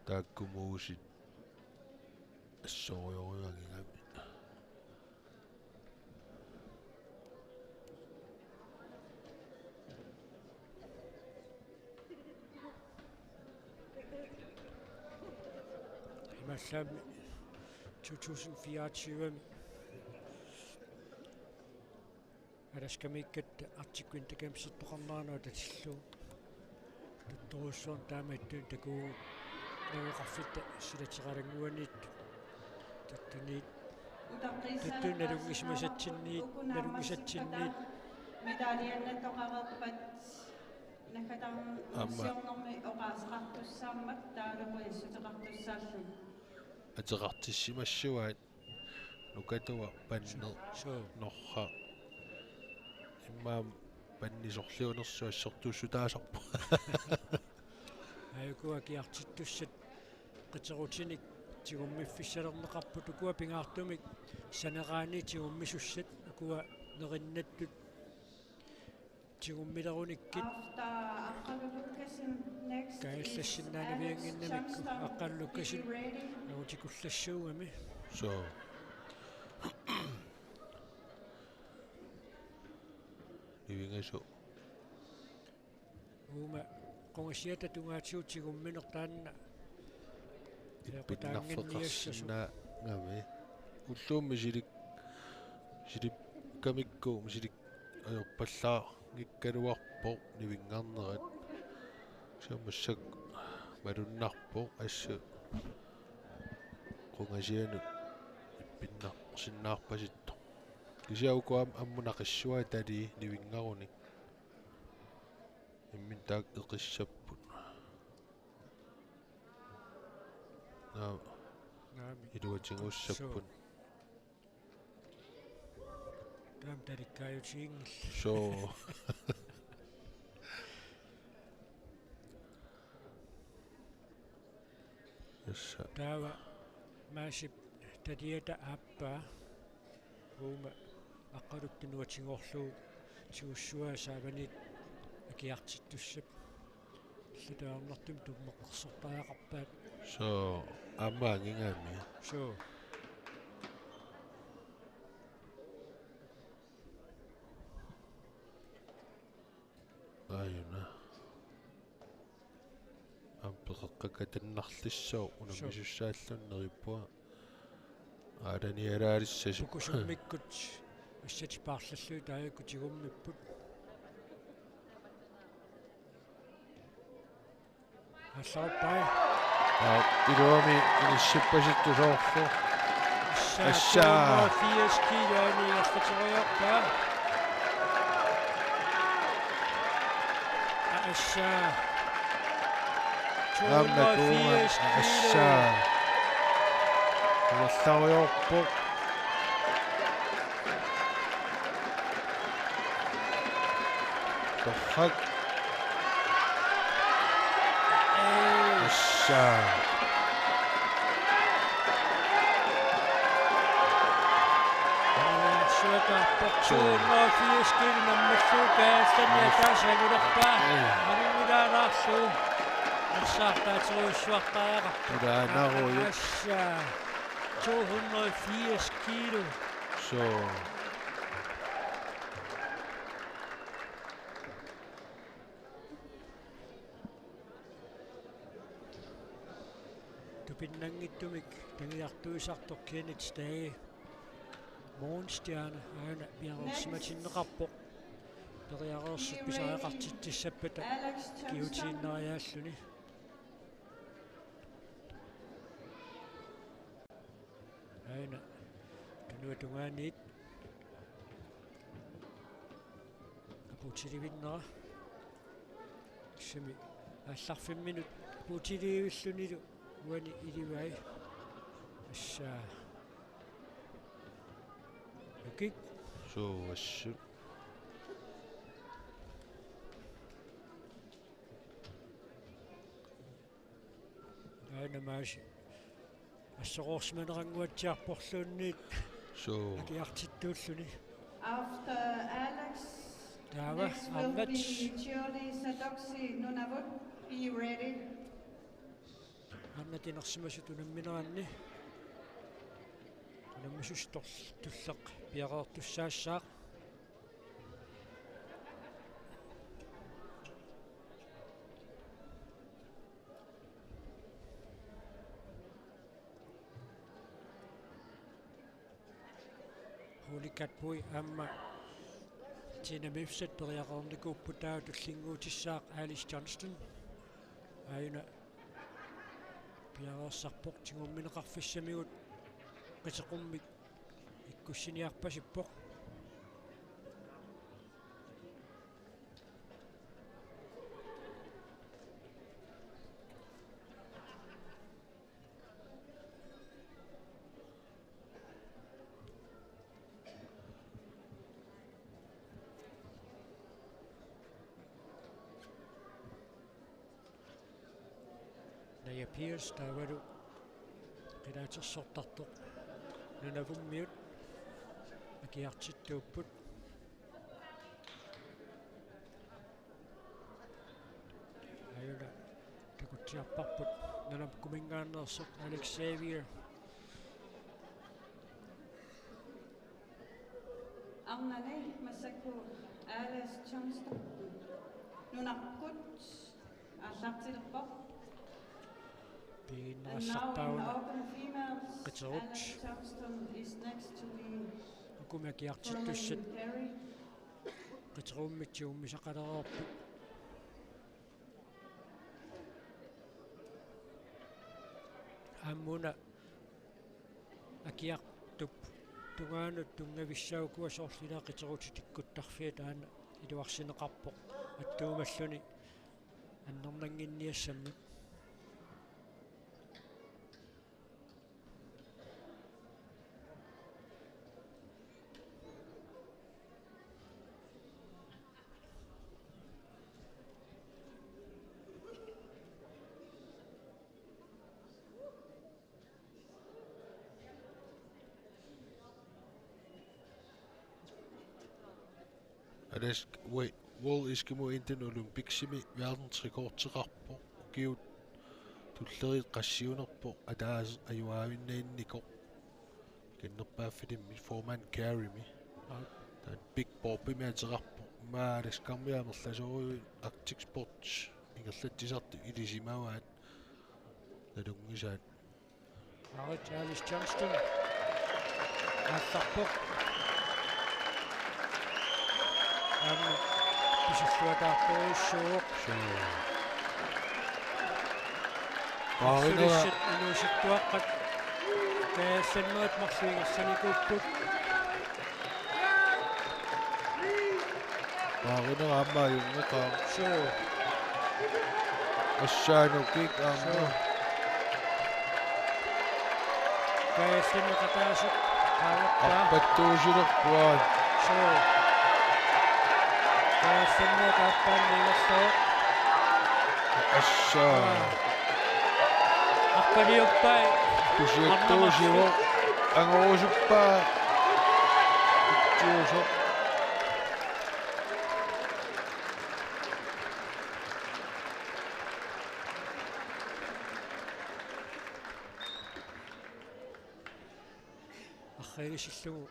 Taakku muusit assorujorujussuanngikkamik. Imaallaat to tusind fireogtyve-mi Alaskamiikkatta Arctic Winter Gamesertoqarnera atatillugu. Tuttorujussuarnik taama ittunik takuugut nangeqarfitta silateqalannguaniittut. Tuttuniit. Tuttunik nalunngisimasatsinniit, nalunngisimasatsinniit. Aamma. Ateqartissimassuaat. Nukattuaq panneq. Soo. Norra. Immaqa panni sorliunersoq assortuussutaasarpoq. Aajuku akiartittussat qiterutinik tigummiffissalerneqarput, ukua pingaartumik saneraanni tigummisussat, ukua nerinnattut tigummilerunikkit. Kaajallassinnaanaviannginnamikku Aqqalu Lukkassen angutikullaassuugami. Soo. Nivingasoq. Uuma qungasiata tungaatigut tigummineq taanna. Ippinnarfeqarsinnaagami. Ulluummi silik-, silikkamikku, silik-, ajorpallaanngikkaluarpoq nivinngarnerat. Sammassak malunnarpoq assut qungasianut ippinnarsinnaarpasittoq. Kisianni uku aamma ammut naqissuai talii nivinngarunik. Imminut taakku eqissapput. Naa. Naamik. Iluatigussapput. Soo. Taama talikkaajutiginngillat. Soo. Tassa. Taava Maasip taliata aappaa. Uuma Aqqaluk tunuatigoorlugu tigussuaa saavaniit akiartittussap. Illit taarnartumik tummeqqersortariaqarpaat. Soo, aamma angigami. Soo. Aajuna. Aamma peqeqqakatannarlissooq. Soo. Unammisussaalluni neriuppunga. Aalanialaarissasoq. Pukusummikkut assatit paarlallugit taakku tigummipput. Aallaruppai. Aa, iluamik inissippasittoq soorlu. Assaa. Assaa. To hundrede og firs kiloani ingerlateriarpaa. Assa. Aamma kuuga. Assa. Uallarujoorpoq. Torrak. Assa. Suakarpoq to hundrede og firs kilo nammallugu Kaassanni ataaseq angulerpaa. Alumilaalaarlugu. Assaartaaterujussuartariaqarpoq. Ulaanarujuk. Assa. To hundrede og firs kilo. So. Tupinnanngitsumik tagiartuisartoq Kenneth Stage. Morgenstjerne aana piareersimatinneqarpoq. Periareersut pisariaqartitsissappata kiutiinnariaalluni. Aana tunuata tungaaniit apuutilivinnera. Tassami aallarfimminut apuutilivillunilu uani ilivai. Assa. Lukik. Suu, assut. Aana maasi. Assoroorsimanerannguatsiarporluunniit. Suu. Akiartittuulluni. After Alex, taava next will arnat. Be Charlie Sadoksi Nunavut. Be ready. Arnat inersimasut unammineranni. Unammisut tor-, tulleq piareertussaassaaq. Ole Katboi aamma Tina Mifsud periareernikuupput, taava tullinnguutissaaq Alice Johnston. Aajuna piareersarpoq, tigummineqarfissamigut qiteqummik ikkussiniarpasippoq. Naja Pierce taavalu qilaatersortartoq Nunavummiut akiartittuupput. Aajuna takutsiarparput Nunavumminngaanneersoq Alex Xavier. Arnani massakkut Alice Johnston. Nunarput aallartilerpoq. And now in the Pigiinnarissarpaauna open females, qiterut. Alice Johnston is next to be ukumi akiartittussat Carolyn Carey. Qiterummik tigummisaqalereerput. Aamma una akiartup tungaanut tunngavissaa ukua soorlu ilaa qiterutit tikkuttarfiat, taanna iluarsineqarpoq attuumalluni annernannginniassammik. Alex, World Eskimo Indian Olympicsimi verdensrekordeqarpoq. Ukiut tulleriit qassiunerpoq ataaseq ajuaavinnaaginnikoq. Ikinnerpaaffillimmi Foreman Carrymi. Aap. Taanna Big Bobimi ateqarpoq. Immaqa Alex Karmiut amerlasoorujussuit Arctic Sports ingerlatsisartut ilisimavaat. Nalunngisaat. Marit Alice Johnston. Aallarpoq. Aamma pisulluataartorujussuuvoq. Suu. Paarineq. Sulisut inuusuttuaqqat. Kaassannerit marluk ingerlanikuupput. Paarineq aamma ajunngeqaaq. Suu. Assaanukik aamma. Suu. Kaajallinneqataasut qaangertaa. Arpattuusilerput aamma. Suu. Kaajallinneq aappaanniilerlugu. Assaa. Aa. Arpaliuppai. Kusiattuusivoq. Arnamarsu. Angorusuppaa. Ittiusoq. Arriilisillugu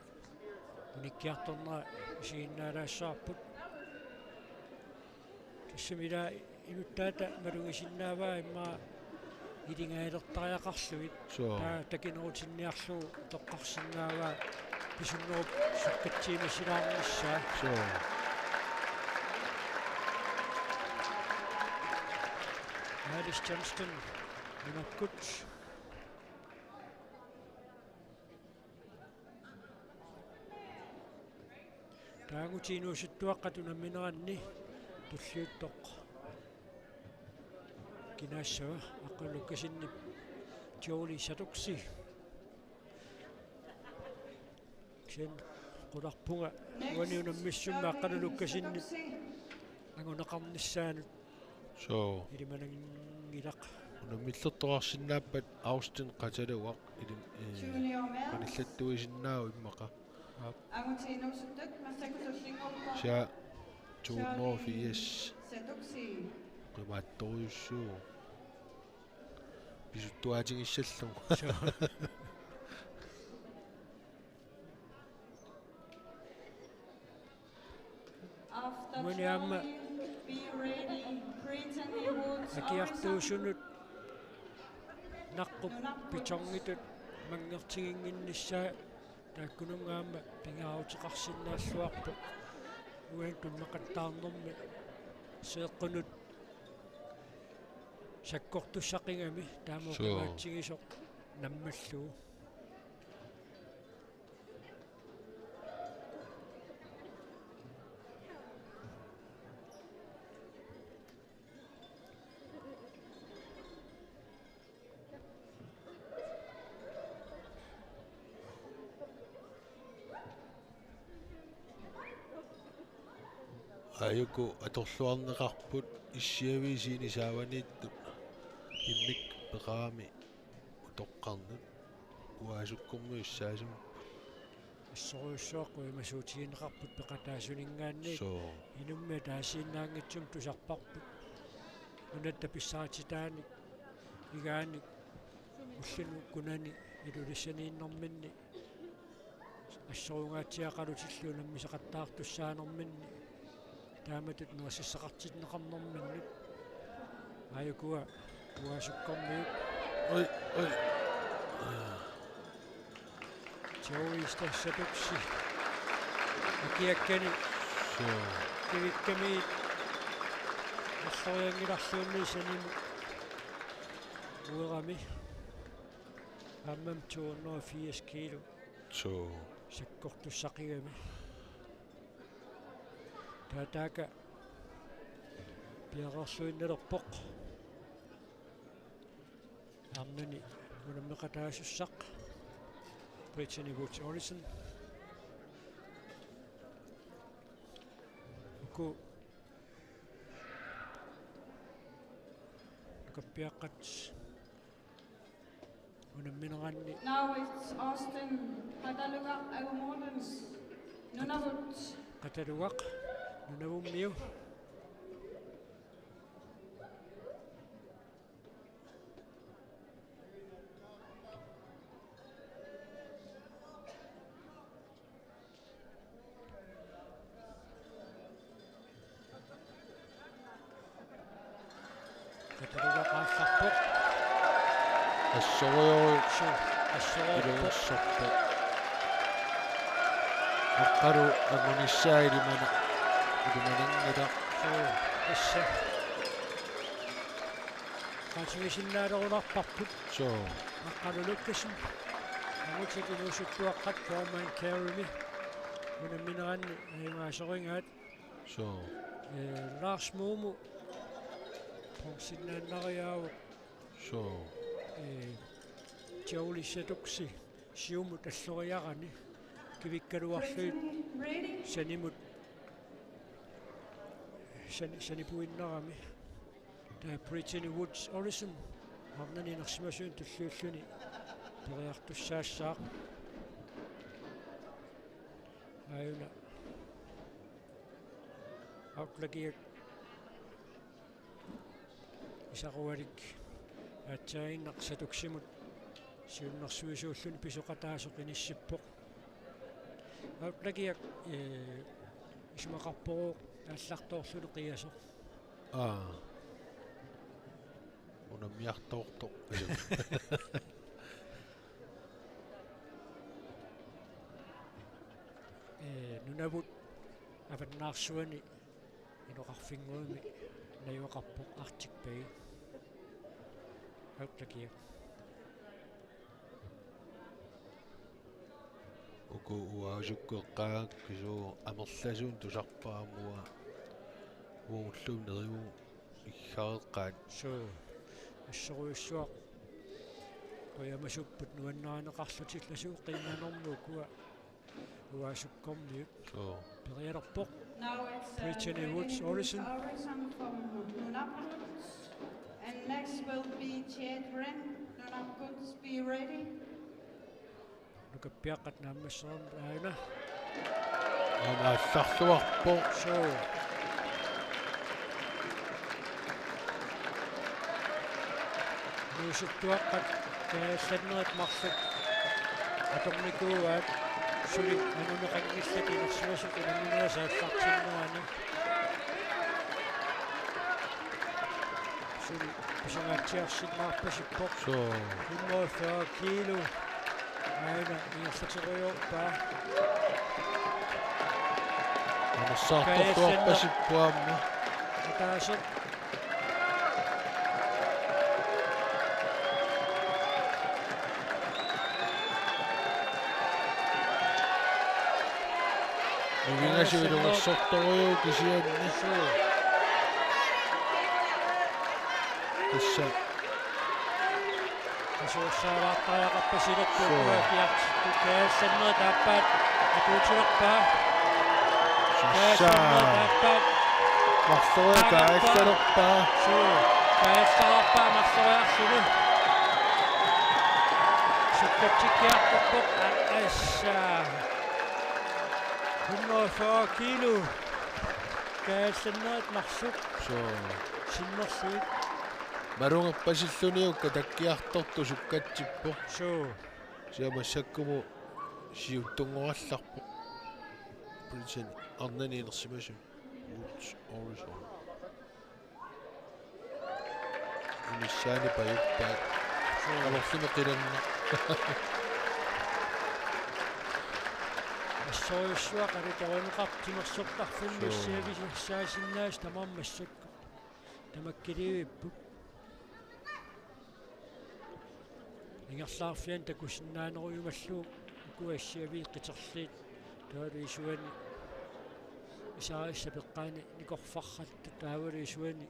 unikkiartornera isiginnaalaassavarput. Tassami ila inuttaata malugisinnaavaa immaqa ilingajalertariaqarlugit. Suu. Taava takinerutinniarlugu utoqqarsinnaavaa pisunnerup sukkatsiimisilaarnissaa. Suu. Alice Johnston, nunarput. Taangutit inuusuttuaqqat unammineranni tulliuttoq kinaassava Aqqalu Lukassenip Jolie Saduksi. Kisianni qularpunga uani unammissummi Aqqalu Lukassenip anguneqarnissaanut. Suu. Ilimananngilaq. Unammillertoqarsinnaappat Austin Qataluaq ilim-, ee, qanillattuisinnaavoq immaqa. Aap. Sia to hundrede og firs. Qimaattorujussuuvoq. Pisuttuaatigissallugu. Suu. Uani aamma akiartuusunut naqqup pitongitut manngertiginnginnissaa taakkununnga aamma pingaaruteqarsinnaalluarpoq. Uani tunneqattaarnermi seeqqunut sakkortussaqigami taama. Suu. Oqimaatsigisoq nammallugu. Aajuku atorluarneqarput issiaviit sini saavaniittut immikkut peqarami utoqqarnut uaasukkormiussaasumik. Assorujussuaq qujamasuutigineqarput peqataasuninngaanniit. Suu. Inummik ataasiinnaanngitsumik tusarparput. Nunatta pissarititaanik, igaanik, ulluni ukkunani Ilulissaniinnerminni assorungaatsiaqalutillu unammisaqattaartussaanerminni. Taamatut nerisassaqartinneqarnerminnut. Aajukua uaasukkormiuk. Oj, oj. Joe Easter Saduksi. Akiakkani. Suu. Kivikkamiit. Allorianngilarluunniit sanimut. Uerami. Aammami to hundrede og firs kilo. Suu. Sakkortussaqigami. Taava taakku piareerluinnalerpoq. Arnani unammeqataasussaq Brittany Woods Olsen. Uku nukappiaqqat unammineranni. Now it's Austin Qataluaq Agu Mortens, Nunavut. Qataluaq Nunavummiu. Qataluaq aallarpoq. Assorujussuaq. Suu, assorujussuaq. Ilungersorpoq. Aqqalu angunissaa ilimana-, ilimananngilaq. Suu, tassa. Qatigisinnaalerunarparput. Suu. Aqqalu Lukkassen. Angutit inuusuttuaqqat Foreman Carey-mi unammineranni ajugaasorigaat. Suu. Ee, Lars Moomo Sinnaannariaavoq. Suu. Ee, Jouli Satoksi siumut alloriarani kivikkaluarlugit sanimut san-, sanipuinnarami. Taava Brittany Woods Olsen arnani inersimasuni tulliulluni periartussaassaaq. Aajuna Autlaagiaq isarualik aatsaaginnaq Satoksimut siunnersuisuulluni pisoqataasoq inissippoq. Autlaagiaq, ee, isumaqarpoq aallartoorluni qiasoq. Aa. Unammiartoortoq. Ee, nunavut avannaarsuani inoqarfinnguami najugaqarpoq Arctic Bay. Autlaagiaq. Uku uaasukkut eqqaagakku suu amerlasuunik tusarpara aamma uanga uagulluunniit neriuagut iggareqqaat. Suu. Assorujussuaq. Qujamasuupput nuannarineqarlutillu suu qiinnaanermut ukua uaasukkormiut. Suu. Periarerpoq. Now it's, uh, Brittany Woods Olsen from Nunavut. And next will be Jade Wren, Nunavut, be ready. Nukappiaqqat naammassereermata aajuna. Aamma aallarluarpoq. Suu. Nuusuttuaqqat kaajallannerit marluk atornikuuaat suli anguneqanngillat inersimasut unamminerisut aallartinnerani. Suli pisangaatsiarsinnaarpasippoq. Suu. Hundrede fyrre kilo. Aajuna ingerlaterujoorpaa. Amersaartorluarpasippoq aamma. Ataaseq. Nivingasu iluarsortorujuk kisianni. Suu. Tassa. Kasuussaalaartariaqarpasilakkit. Suu. Ukiaq kaajallannerit aappaat atuutilerpaa. Sassa. Kaajallannerit aappaat. Marloriaq kaajallerpaa. Suu. Kaajallerpaa marloriarluni. Sukkatsikkiartorpoq. Aa, assa. Hundrede fyrre kilo. Kaajallannerit marluk. Suu. Sinnerlugit. Malugerpasilluniukka takkiartortoq sukkatsippoq. Suu. Kisianni massakkumut siuttunngorallarpoq. Britain arnani inersimasunut. Woods Olsen. Unissaani pajuppaat. Suu. Amerlimi qilannaq. Assorujussuaq alitorineqarpoq timersortarfimmi. Suu. Issiavissaasinnaasoq tamarmi massakkut. Tamakkilivipput. Ingerlaarfiani takusinnaanerujumallugu ukua issiaviit qiterliit taavalu isuani isaarissap eqqaani nikorfarratta taavalu isuani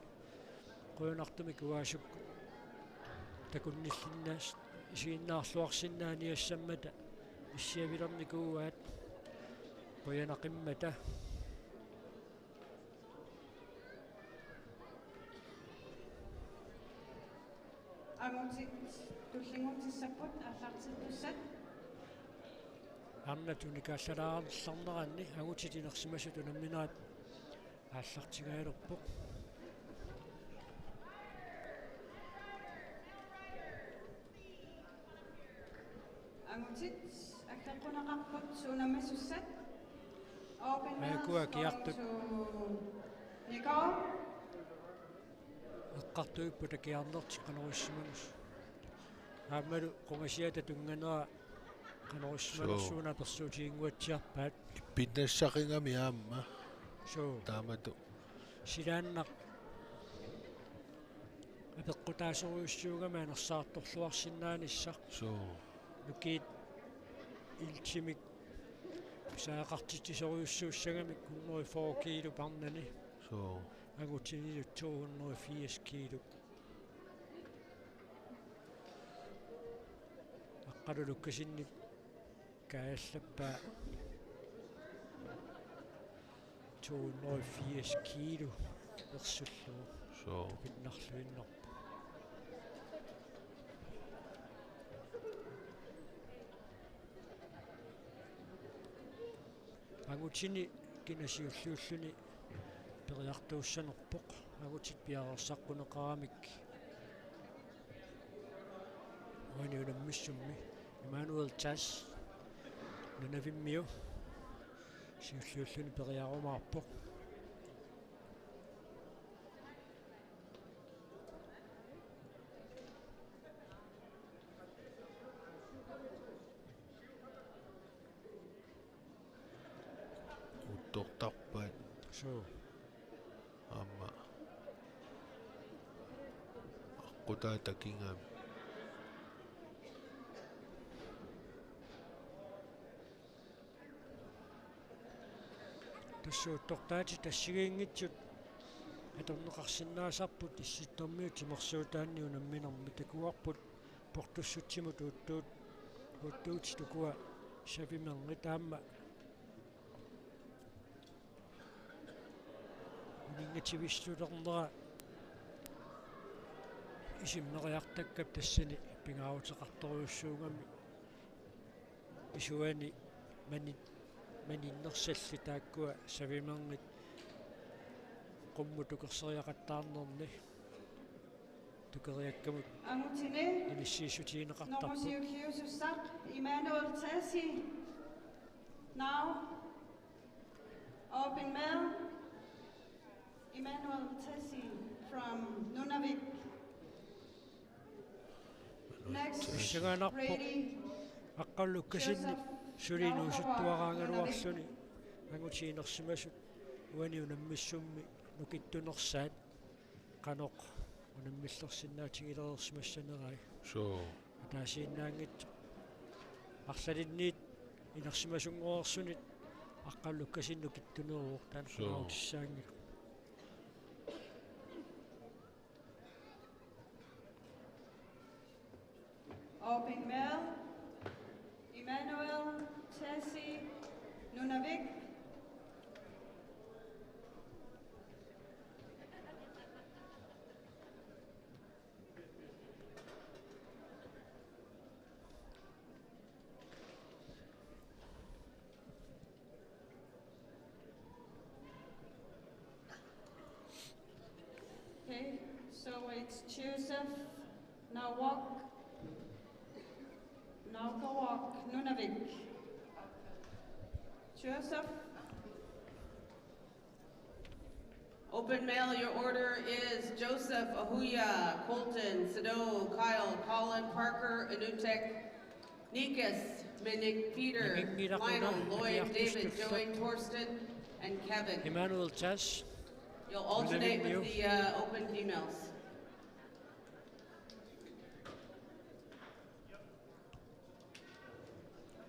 qujanartumik uaasukkut takunnillinnaas-, isiginnaarluarsinnaaniassammata issiavilernikuuaat qujanaqimmata. Angutit tullinngutissapput aallartittussat. Arnat unikaallalaarlerneranni angutit inersimasut unamminerat aallartingaalerpoq. Angutit aggeqquneqarput suunammasussat. Open round. Aajuku akiartut. Going to Nicole. Eqqartuipput takiarnertik qanoq issimanus. Aammalu qungasiata tunnganera qanoq issimanersuuneq. Suu. Apersuutiginnguatsiarpaat. Ippinnassaqigamik aamma. Suu. Taamatut. Silaannaq apeqqutaasorujussuugami anersaartorluarsinnaanissaq. Suu. Nukiit iltimik pisariaqartitsisorujussuussagamik hundrede fyrre kilo arnani. Suu. Angutinilu to hundrede og firs kilo. Aqqalu Lukasenip kaajallappaa to hundrede og firs kilo ersullugu. Suu. Tupinnarluinnarpoq. Angutini kina siulliulluni periartuussanerpoq. Angutit piareersaqquneqaramik uani unammissummi. Immanuel Tass, Nunavimmiu, siulliulluni periarumaarpoq. Uuttortarpaat. Suu. Aamma aqqutaa takigami. Tassa uuttortaatit assigiinngitsut atorneqarsinnaasarput Issittormiut timersuutaanni unamminermi. Takuarput portussutsimut uuttuut-, uuttuutit ukua savimernit aamma uninngativissulernera isimmeriartakkap tassani pingaaruteqartorujussuugami isuani mani-, maninnersalli taakkua savimernit qummut tukerseriaqattaarnerni. Tukeriakkamut angutini inissiissutigineqartarput. Nummer syvogtyve, Susak, Immanuel Tass. Now, open mail, Immanuel Tass from Nunavik. Next, Pissanganarpoq. Ready. Aqqalu Lukasenip Joseph suli inuusuttuaraagaluarluni. Nunavik. Angutit inersimasut uani unammissummi nukittunersaat qanoq unammillersinnaatigilereersimassanerai. Suu. Ataasiinnaanngitsoq. Arlalinniit inersimasunngoreersunit Aqqalu Lukasen nukittuneruvoq taanna. Suu. Qulaarutissaanngilaq. Open mail, Immanuel Tass, Nunavik. Okay, so it's Joseph Nawak, Nawak, Nunavik. Joseph. Open mail, your order is Joseph, Ahuya, Colton, Sado, Kyle, Colin, Parker, Anutek, Nikas, Minik, Peter, Lionel, Lloyd, David, Joey, Torsten, and Kevin. Immanuel Tass. You'll alternate with the, uh, open emails.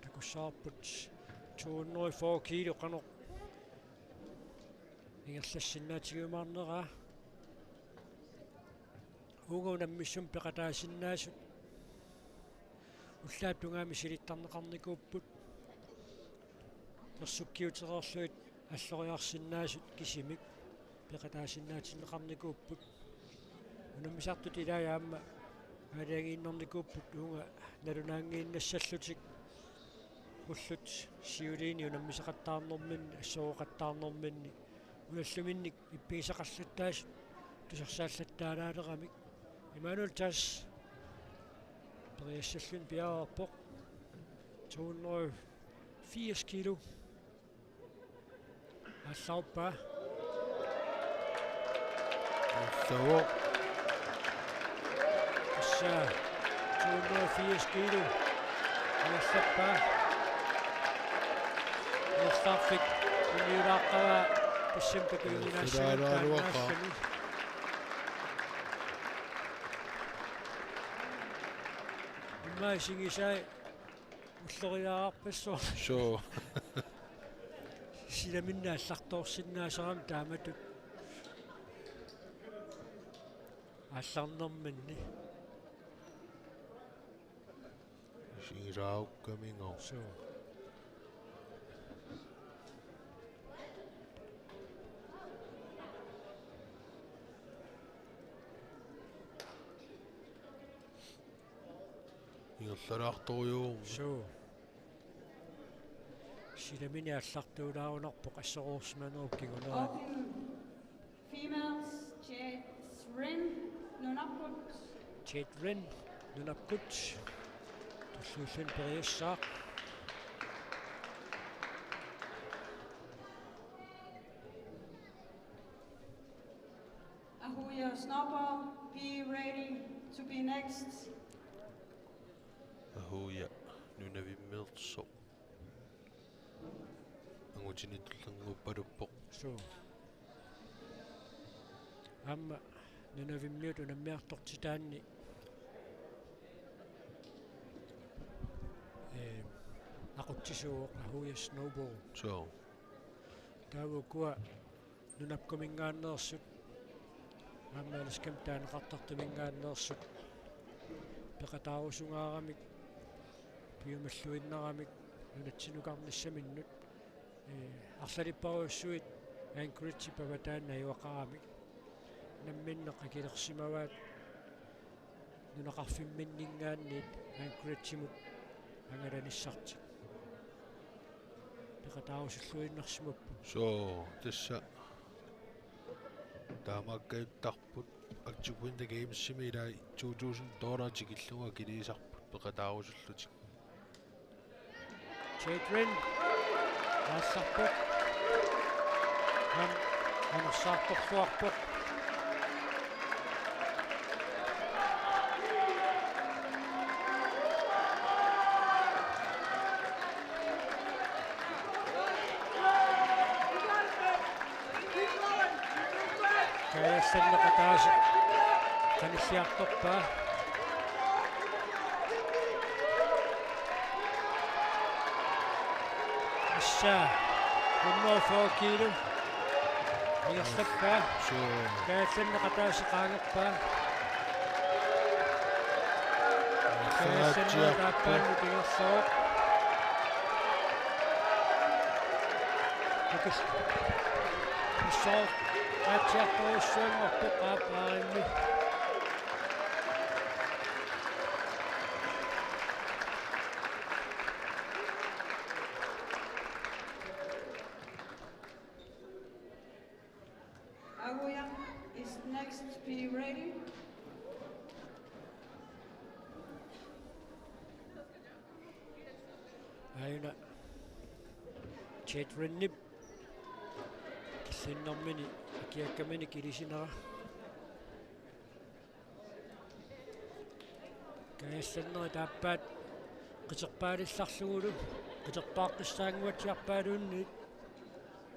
Takussavarput to hundrede og fyrre kilo qanoq ingerlassinnaatigiumaarneraa. Uunga unammissumik peqataasinnaasut ullaap tungaanut misilittarneqarnikuupput. Ersukkiutereerlugit alloriarsinnaasut kisimik peqataasinnaatinneqarnikuupput. Unammisartut ilaat aamma aalajangiinnarnikuupput uunga nalunaanngiinnassallutik ullut siuliini unammisaqattaarnerminni assorooqattaarnerminni. Ujalluminnik ippigisaqarlattaasut tusarsaallattaalaaleramik. Immanuel Tass periassalluni piareerpoq. To hundrede og firs kilo. Aallarpaa. Aallarpaa. Tassa to hundrede og firs kilo. Aallarpaa. Aallarfik uniulaaqqavaa tassami takujuminaassagaa. Aallarpaa. Immaqa isigisai ulloriaarpassuarnik. Suu. Silaminnik aallartoorsinnaasarami taamatut. Aallarnerminni. Isigisaarukkaminngooq. Suu. Ingerlalaartorujuuvoq. Suu. Silamini aallartuulaarunarpoq assorsuarsimanerup kingunerani. Open females, Jade Rin, Nunarput. Jade Rin, Nunarput. Tulliulluni periassaaq. Ahuja Snowball, be ready to be next. Ahuja Nunavimmeersoq. Angutini tullinnguuppaluppoq. Suu. Aamma Nunavimmiut unammiartortitaanni, ee, aqutsisuuvoq Ahuja Snowball. Suu. Taava ukua nunapkuminngaanneersut aamma Alaskamik taaneqartartuminngaanneersut peqataarusungaaramik, piumalluinnaramik nunatsinnukarnissaminnut, ee, arlalipparujussuit Anchorage-ip avataani najugaqaramik namminneq akilersimavaat nunaqarfimminninngaanniit Anchorage-imut angalanissartik. Peqataarusulluinnarsimapput. Suu, tassa taamaakkajuttarput Arctic Winter Games-imi ilai to tusind dollarit tikillugu akiliisarput peqataarusullutik. Jade Rin aallarpoq. Aamma anersaartorluarpoq. Kaajallanneq ataaseq qanilliartorpaa. Assa, hundrede og fyrre kilo. Ingerlappaa. Suu. Kaajallanneq ataaseq qaangerpaa. Kaajallanneq aappaannut ingerlavoq. Tukis. Assa, aatsiartorujussuanngorpoq aappaarimmi. Ahuja is next, be ready. Aajuna Jade Rinip killinnermini akiakkaminik ilisinera. Kaajallannerit aappaat qiterpaalillarlugulu, qiterpaaqqissaannguatsiarpaaluunniit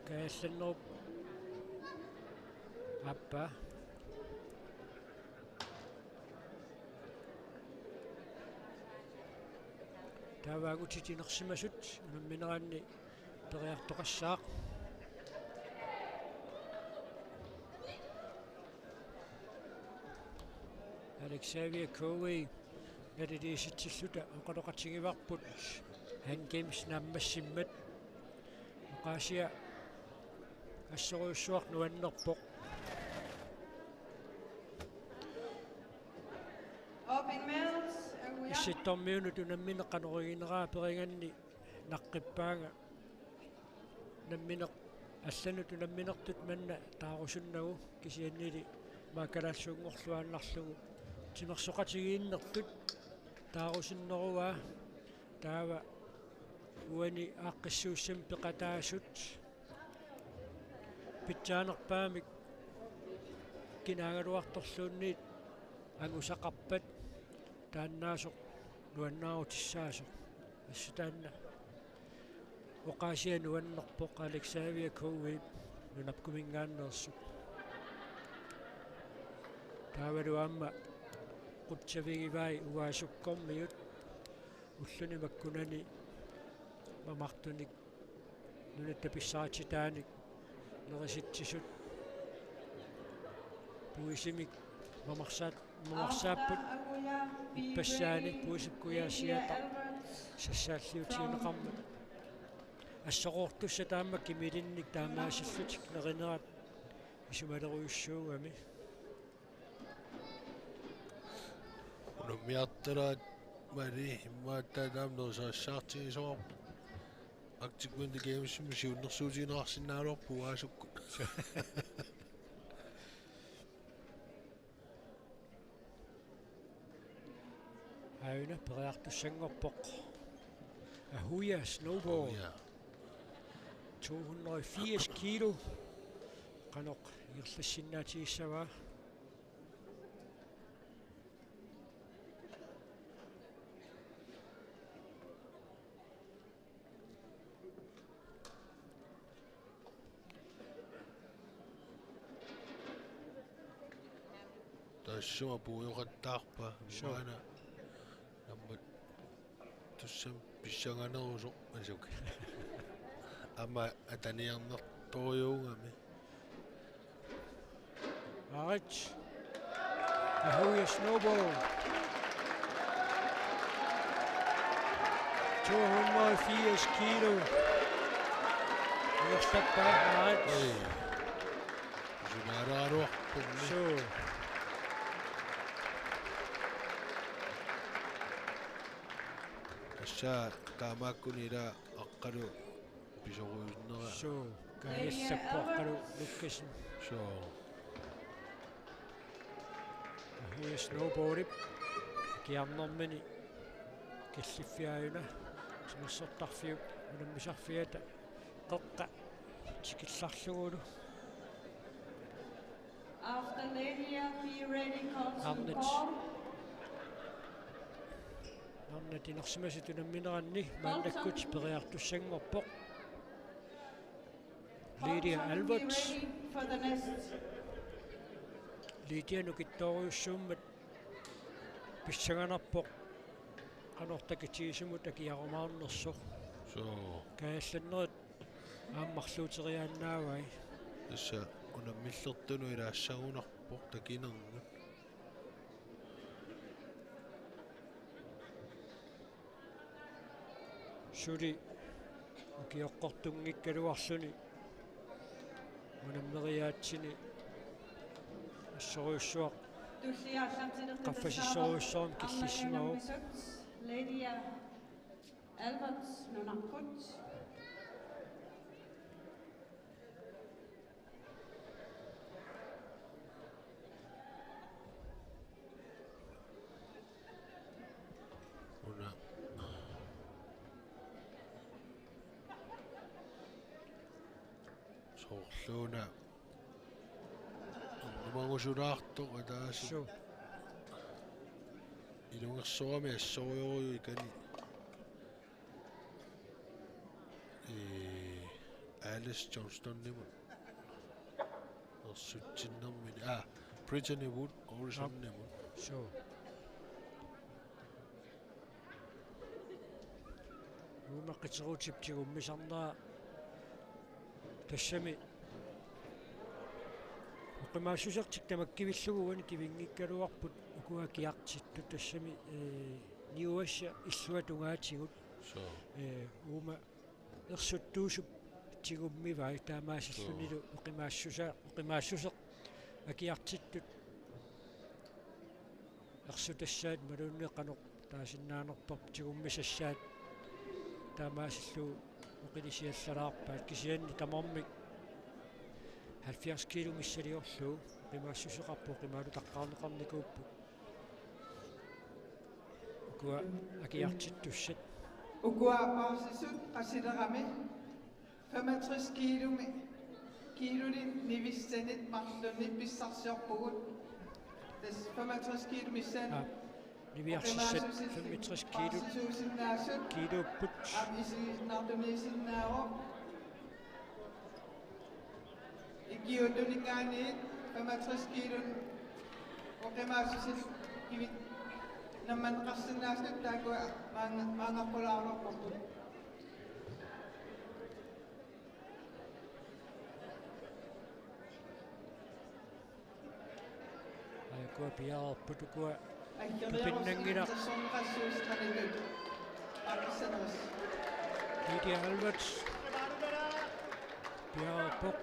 kaajallannerup aappaa. Taava angutit inersimasut unammineranni periartoqassaaq. Alex Xavier Coe naliliisitsilluta oqaloqatigivarput Hand Games naammassimmat. Oqaasia assorujussuaq nuannerpoq. Open medals, Ahuja. Issittormiunut unammineq qanoq iginera aperiganni naqqippaanga. Nammineq allanut unamminertut manna taarusunnagu kisiannili maakalaassuunngorluaannarlugu timersoqatigiinnertut taarusunneruaa. Taava uani aaqqissuussami peqataasut pitsaanerpaamik kinaagaluartorluunniit angusaqarpat taannaasoq nuannaarutissaasoq. Assut taanna oqaasia nuannerpoq Alex Xavier Coe nunapkuminngaanneersoq. Taavalu aamma qutsavigivai uaasukkormiut ulluni makkunani mamartunik nunatta pissarititaanik nerisitsisut puisimik Mamarsaat-, mamarsaapput ippassaani Puisip Kujaasiata sassaalliutigineqarmat. Assoroortussat aamma kimilinnik taamaasillutik nerinerat isumalerujussuugami. Unammiartaraat Mali immaqa taanna nerisarissaartigisoqarpoq. Arctic Winter Gamesimi siunnersuutigineqarsinnaagaluarpoq uaasukkut. Aajuna periartussanngorpoq. Ahuja Snowball. Ahuja. To hundrede og firs kilo. Qanoq ingerlassinnaatigissavat. Taassuma puioqattaarpa. Sure. Maana nammat tassami pissanganerusoq asuk. Aamma ataniarnertorujuugami. Aarit. Ahuja Snowball. To hundrede og firs kilo. Ingerlappaa Aarit. Ei. Sunaaraluarpunni. Suu. Tassa taamaakkuni ila aqqalu pisorujunnera. Suu, Kaajallappoq aqqalu Lukassen. Suu. Ahuja Snowballip akiarnermini killiffiaajuna timersortarfiup unammisarfiata qeqqa tikillarlugulu. After Lenia, be ready, Colton Arnett. Paul. Arnett inersimasut unammineranni maannakkut periartussanngorpoq. Lydia Albert. Lydia nukittoorujussuummat pissanganarpoq qanoq takitigisumut akiarumaarnersoq. Suu. Kaajallannerit aamma marluuteriaannaavai. Tassa unammillertunut ilaassagunarpoq takinernut. Suli ukioqqortunngikkaluarluni unammeriaatsini assorujussuaq qaffasissorujussuarmik killissimavoq. Lydia Albert, nunarput. Una. Soorluuna. Ernumagusuulaartoq ataaseq. Suu. Ilungersorami assorujussuaq ikani. Ee, Alice Johnstonimut. Ersutsinnermini. Ah, Brittany Wood Olsenimut. Suu. Uuma qiteruutip tigummisarnera tassami oqimaassusertik tamakkivillugu uani kivinngikkaluarput ukua akiartittut tassami, ee, niuassat illuat tungaatigut. Suu. Ee, uuma ersuttuusup tigummivai taamaasillunilu. Suu. Oqimaassusa-, oqimaassuseq akiartittut ersutassaat imaluunniit qanoq taasinnaanerput tigummisassaat taamaasillugu oqilisiallalaarpaat kisianni tamarmik halvfjerds kilo missiliorlugu oqimaassuseqarput oqimaalutaqqaarneqarnikuupput. Ukua akiartittussat. Ukua paasisut qasilerami femogtres kiilumi, kiiluli nivissanit marlunni pissarsiorpugut. Tassa femogtres kiilumi missaani. Aa, niviarsissat femogtres kiilu-, kiiluupput. Aamma isiginnaartulersinnaavoq. Ikiuuttuningaanniit femogtres kiilun oqimaassuseq kivit nammanneqarsinnaasut taakkua maanga-, maangaqqulaarparput. Aajuku Piareerput ukua tupinnanngilaq. Lydia Alberts piareerpoq.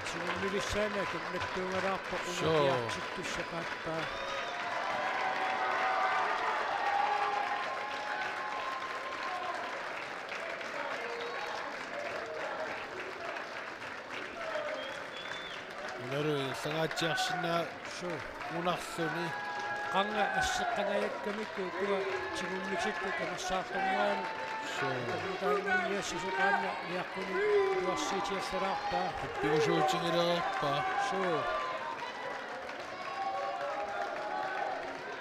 Siummilissaanut akunnattuungalaarpoq. Suu. Una akiartittussaq paappaa. Unalu sangaatsiarsinnaa. Suu. Unarluni. Qanga asseqqangajakkamikku ukua tigummitsikkut kanersaartornerani. Suu. Taanniassisoqaanna niaqquni iluarsiitiassalaarpaa. Pigusuutigilereerpaa. Suu.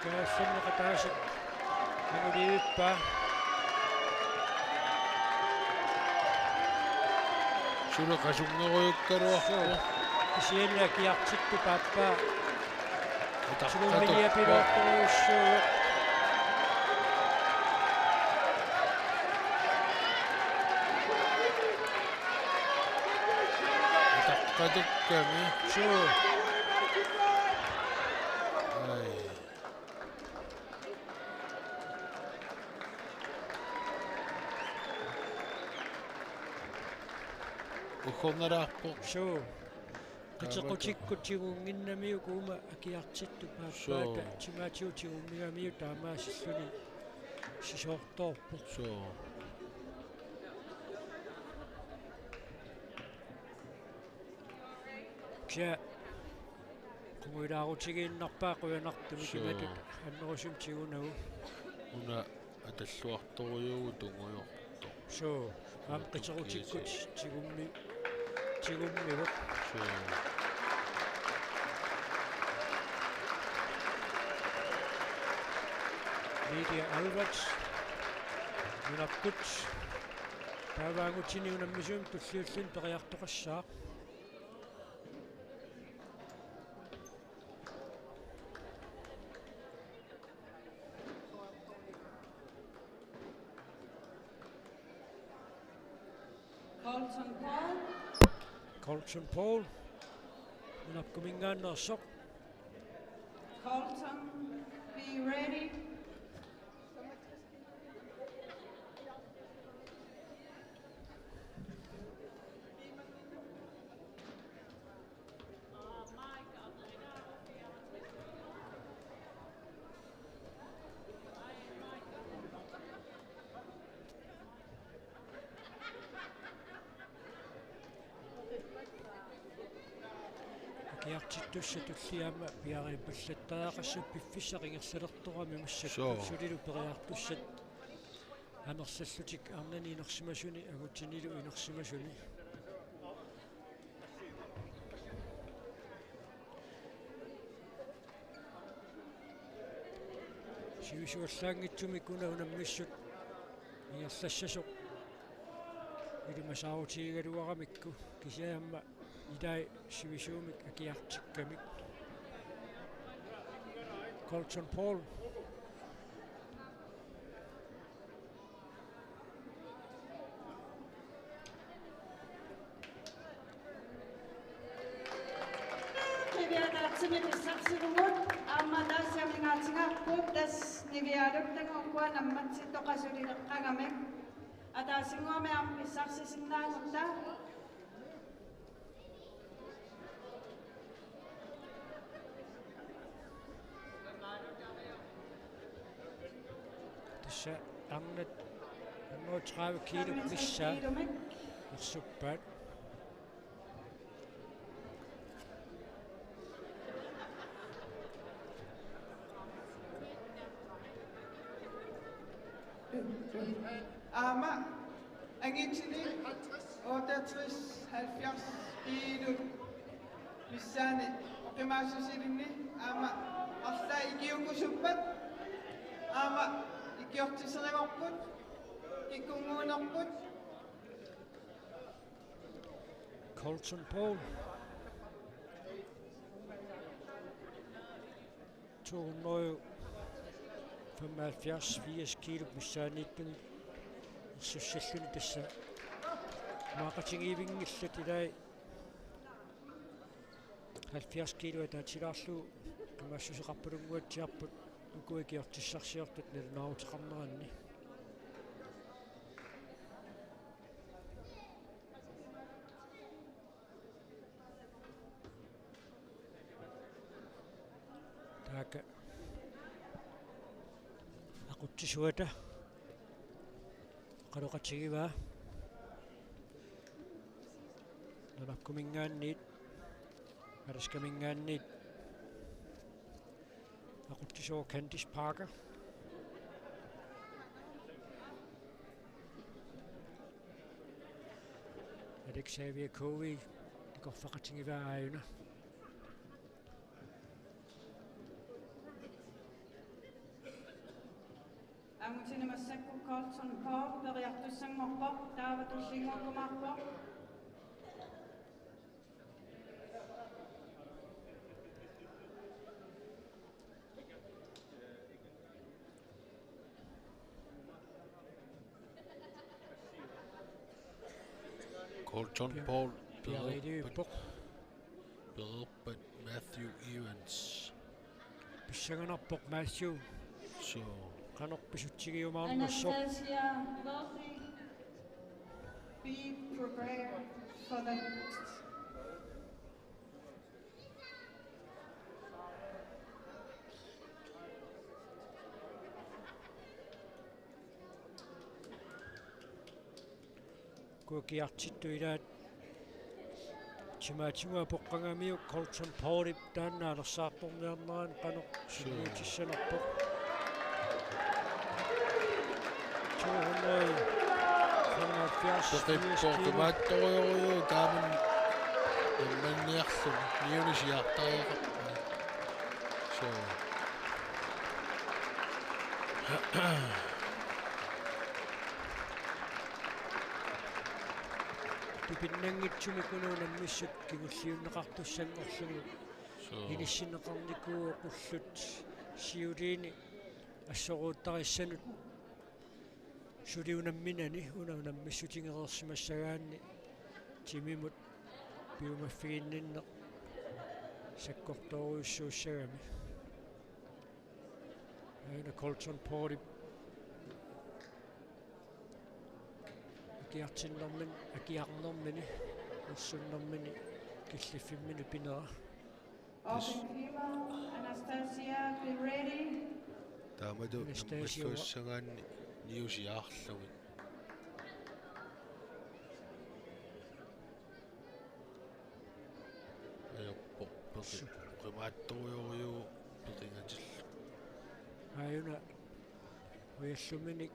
Kaassanneqataasik. Angulivippa. Suli qasunngerujukkaluarpoq. Suu. Kisianni akiartittut paappaa. Ataqatukka. Siummilia piloortorujussuuvoq. Ataqatukkami. Suu. Ai. Uggornalaarpoq. Suu. Qiteqqutikkut tigunnginnamiuk uuma akiartittut paappaata. Suu. Timaatigut tigummigamiuk taamaasilluni sisoortoorpoq. Suu. Kia. Qungujulaarutigiinnarpaa qujanartumik. Suu. Imatut annerusumik tigunagu. Una atalluartorujuuvoq tungujortoq. Suu. Aamma qiteqqutikkut tigummi-, tigummivoq. Suu. Lydia Alberts. Nunakkut. Taava angutini unammisuumik tulliulluni periartoqassaaq. Colton Paul. Colton Paul. Nunappuminngaanneersoq. Colton, be ready. Akiartittussaq tulliani aamma piareerpallattariaqassaaq piffissaq ingerlalertorami massakkut. Suu. Sulilu periartussat amerlallutik arnani inersimasuni angutinilu inersimasuni. Sivisuallaanngitsumik una unammissut ingerlassasoq ilimasaarutigigaluaramikku kisianni aamma ilai sivisuumik akiartikkamik. Colton Paul. Qiviaq ataatsimik pissarsivugut, aamma ataaseq amigaatingaarput, tassa niviarluttagut ukua nammatsittoqaat sulileqqagamik. Ataasinnguamik aamma pissarsisinnaagutta. Tassa arnat hundrede tredive kilo missaa ersuppaat. Aamma angutini otteogtres halvfjerds kilo missaani oqimaassusilinni aamma arlaat ikiukusuppat aamma ikiortiserivipparput, kikkunnguunerput. Colton Paul. To hundrede femoghalvfjerds, firs kilo missaanniittuni. Ersussalluni tassa maaqatigivinngillat ilai. Halvfjerds kilo ataatilaarlugu qimassuseqarpalunguatsiarput uku ikiortissarsiortut nalunaaruteqarneranni. Taakku aqutsisuata oqaloqatigivaa. Nunarkuminngaanniit, Alaskamingaanniit aqutsisuuvoq Candice Parker. Alex Xavier Covey nikorfaqatigivaa aajuna. Angutini massakkut Colton Paul periartussanngorpoq, taava tullinnguukkumaarpoq. Colton Paul, Piareeriippoq. Pereerpat Matthew Evans. Pissanganarpoq Matthew. So. Qanoq pisutsigiumaarnersoq. Anastasia Wilkie, be prepared for the Uku ikiartittut ilaat timaatigut apoqqagamiuk Colton Paulip taanna anersaartorniarnerani qanoq sunniutissanerpoq. To hundrede femoghalvfjerds. Peqippoq, firs kilo. Qimaattorujorujuuvoq taamani nammanniarluni niusiartariaqarpaa. So. Tupinnanngitsumik una unammissut kingulliunneqartussanngorlugu. So. Inissinneqarnikuuvoq ullut siuliini assoruuttarissanut suli unamminani, una unammissutigereersimassagaanni timimut piumaffiginninneq sakkortoorujussuussagami. Aana Colton Paulip akiartinnermini, akiarnermini, nersunnermini, killiffimmini pinera. Open female, Anastasia, be ready. Taamatut Anastasia. Nammassuussagaanni niusiarlugit. Ajorpoq, peqi-, su-, qimaattorujorujuuvoq peqingatillugu. Aajuna ujalluminik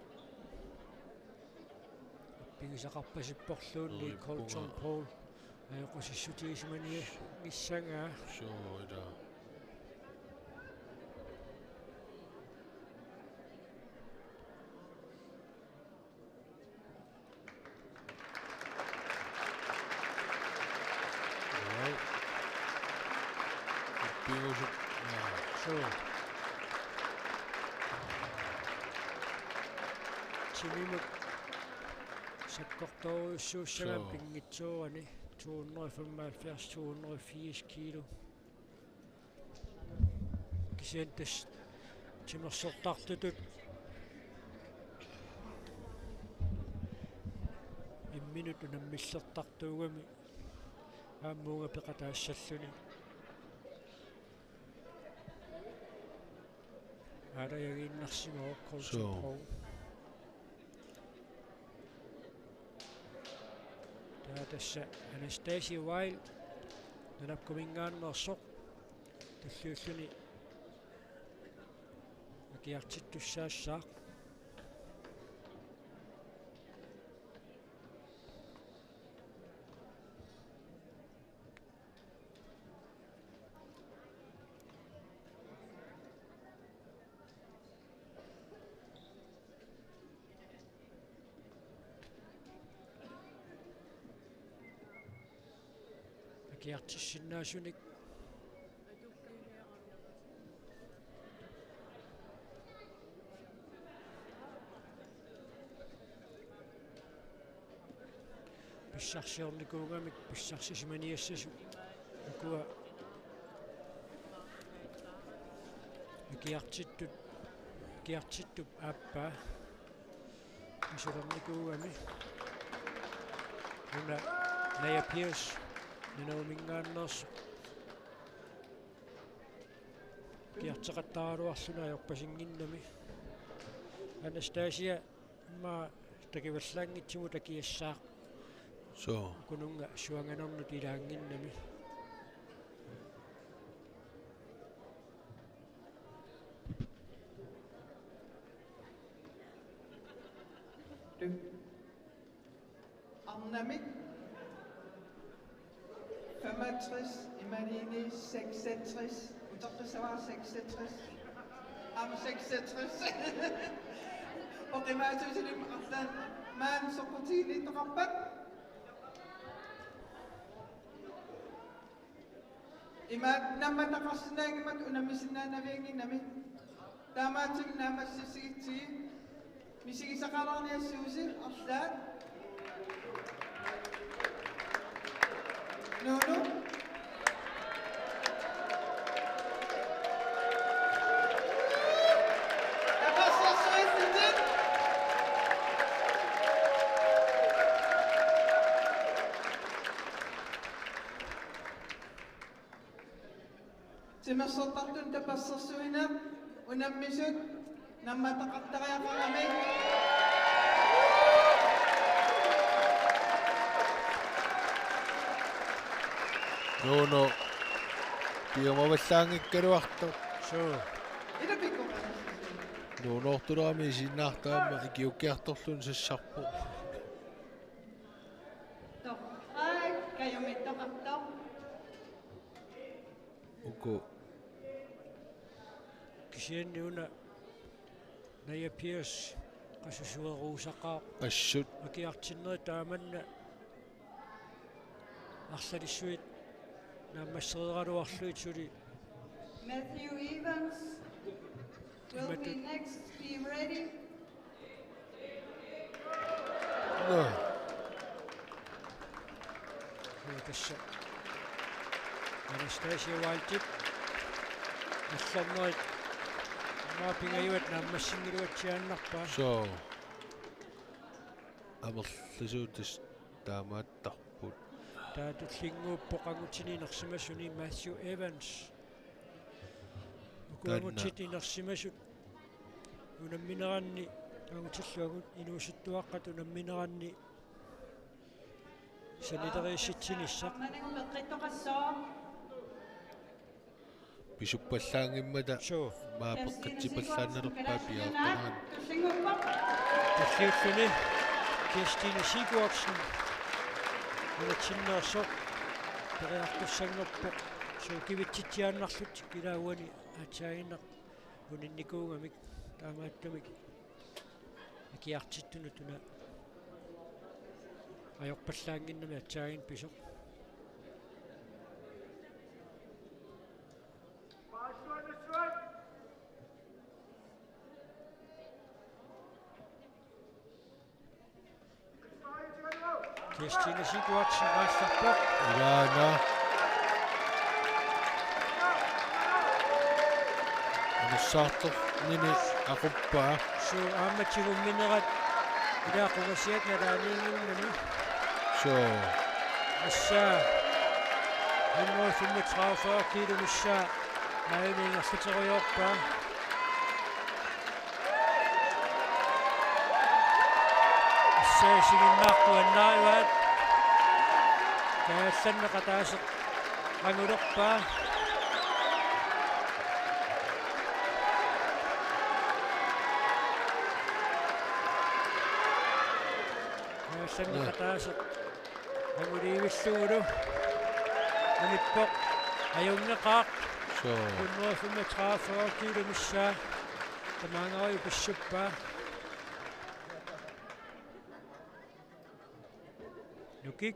pigisaqarpasipporluunniit. Uippunga. Colton Paul ajoqusissutigisimanigissagaa. Suu, ila. Right. Uppiusut. Suu. Timimut sakkortoorujussuussagaa. Suu. Pinngitsoorani to hundrede femoghalvfjerds, to hundrede firs kilo. Kisianni tassa timersortartutut imminut unammillertartuugami aamma uunga peqataassalluni. Aalajangiinnarsimavoq Colton Paul. Suu. Taava tassa Anastasia Wild, Nunapkuminngaanneersoq, tulliulluni akiartittussaassaaq. Kiartissinnaasunik. Pissarsiornikuugamik pissarsisimaniassasut. Ukua kiartittut, kiartittup aappaa. Isulernikuugami. Una Naja Pius, Nunaminngaanneersoq. Kiarteqattaaraluarluni ajorpasinnginnami. Anastasia immaqa takivallaanngitsugut takiassaaq. Suu. Ukununnga suanganernut ilaannginnami. Arnamik femogtres, imaluunniit seksogtres, utoqqissavara seksogtres. Aamma seksogtres. Oqimaatsuusilik arlaat maani soqutiginittoqarpat. Imaat nammataqarsinnaanngimmata unammisinnaanaviannginnami. Taamaattumik naammassisigitsigit misigisaqalaarniassuusi arlaat. Nuunu. Tapersersuinnitsinni. Timersortartuni tapersersuineq unammisut nammataqartariaqaramik. Nuunu. Piumavallaanngikkaluartoq. Suu. Ila pikkoqarassi. Nuunoortulerami isiginnaartarami ikiuukkiartorluni sassarpoq. Torrak, kajumittoqartoq. Uku. Kisianni una Naja Pius qasusueruusaqaaq. Assut. Akiartinnerit taamanna arlalissuit naammassereeraluarlugit suli. Matthew Evans will be next. Be ready. Nå. Joo, tassa Anastasia Waldip. Allornerit aamma pingajuat naammassinngiluatsiaannarpaa. Suu. Amerlasuut tassa taamaattarput. Taava tullinnguuppoq angutini inersimasuni Matthew Evans. Uku angutit inersimasut unammineranni angutillu angut inuusuttuaqqat unammineranni sanileriissitsinissaq. Pisuppallaanngimmata. Suu. Maa peqqitsipallaannalerpaa piaartarami. Tulliulluni Kirstine Sigurdsen. Unatsinneersoq. Periartussanngorpoq. Suu kivitsitsiaannarlutik ilaa uani aatsaannguaq uninnikuugamik taamaattumik. Akiartittunut una ajorpallaannginnami aatsaannguaq pisoq. Kirstine Sigurdsen aallarpoq. Ilaana. Anersaartornini aquppaa. Suu aamma tigumminerat ilaa qungasiat nalaaniinngimmat. Suu. Assaa. Hundrede femogtredive kilo missaa. Aajuna ingerlaterujoorpaa. Assaa isiginnaartuaannaajuaat. Kaajallanneq ataaseq angulerpaa. Kaajallanneq ataaseq anguliivillugulu. Unippoq ajunngeqaaq. Suu. Hundrede femogtredive kilo missaa. Tamaanga uju pissuppaa. Nukik.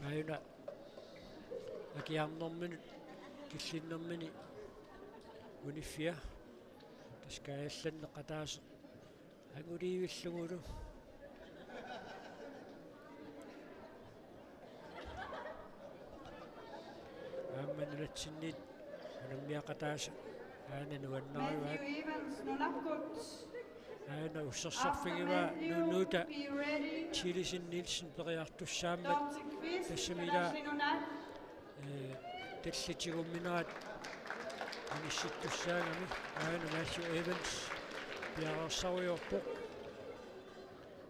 Aajuna akiarnerminut killinnermini uniffia. Tassa kaajallanneq ataaseq anguliivillugulu. Aamma nunatsinniit unammiaqataasa aana nuannarivaat. Matthew Evans, nunarput. Aana ussersorfigivaa Nuunuuta Thilesen Nielsen periartussaammat. Tassami ila, ee, tallit tigumminerat inissittussaagami aana Matthew Evans piareersarujoorpoq.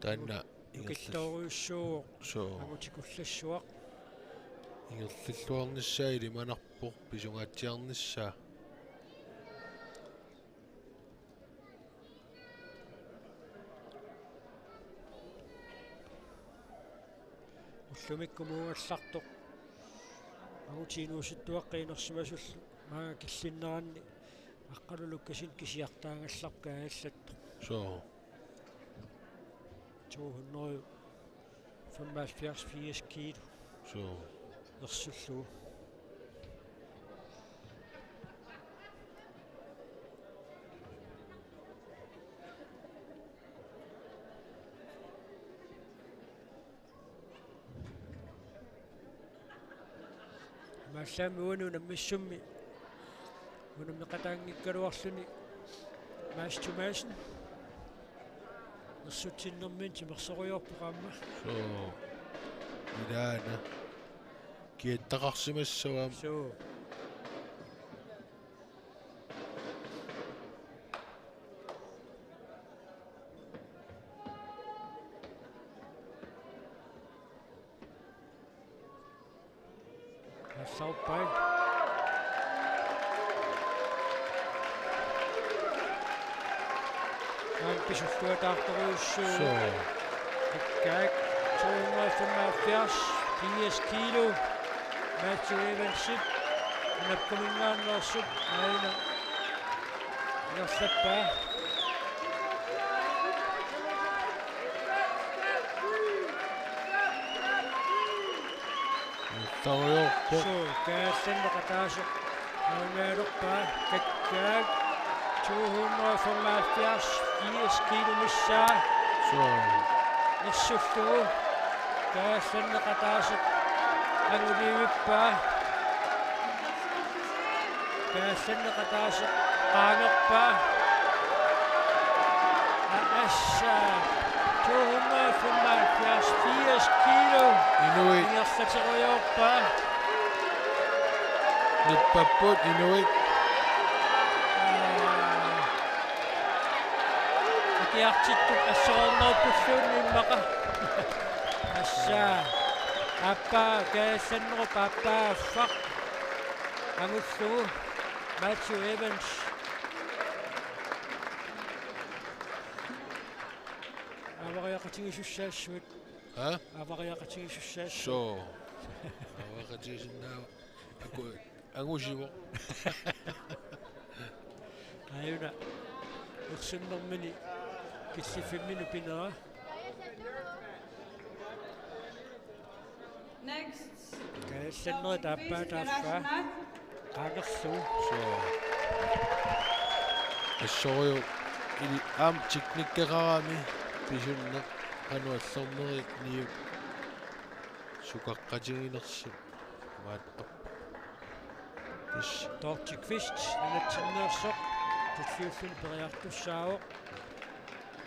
Taanna ingerlal-, nukittoorujussuuvoq. Soo. Angutikullassuaq. Ingerlalluarnissaa ilimanarpoq pisungaatsiarnissaa. Ullumikkut muugallartoq. Angutit inuusuttuaqqat inersimasullu maanga killinneranni Aqqalu Lukassen kisiartaagallarpoq kaajallattoq. Soo. To hundrede femoghalvfjerds, firs kilo. Soo. Ersullugu. Imaallaammi uani unammissummi unammeqataanngikkaluarluni Mads Thomassen. Ersutsinnermini timersorujoorpoq aamma. Soo. Ilaana. Kiattaqarsimassavaa. Soo. Assauppai. Aamma pisulluataartorujussuuvoq. Soo. Ikkaak, to hundrede og femoghalvfjerds, firs kilo. Matthew Evansip, unappuminngaanneersup, aajuna ingerlappaa. Ingerlarujoorpoq. Soo, kaajallanneq ataaseq aamma atorpaa, kakkaak, to hundrede og femoghalvfjerds, firs kilo missaa. Soo. Ersullugu. Kaajallanneq ataaseq anguliivippaa. Kaajallanneq ataaseq qaangerpaa. Aa, tassa to hundrede og femoghalvfjerds, firs kilo. Inuit. Ingerlaterujoorpaa. Nippapput inuit. Aa. Akiartittut assorornerpulluunniit immaqa. Tassa. Aappaa kaajallannerup aappaa affaq. Angullugu Matthew Evans. Avariaqatigisussaassuit. Ha? Avariaqatigisussaassuit. Soo. Avariaqatigisinnaava. Aku angusivoq. Aajuna ersunnermini killiffimmini pinera. Next. Kaajallannerit aappaa taaffaa. Qaangerlugu. Soo. Assorujuk ili aamma teknikkeqarami pisunneq qanoq allorneri niu sukaqqatiginersi. Maattoq. Tassa. Dorthe Kvist, nunatsinneersoq, tulliulluni periartussaavoq.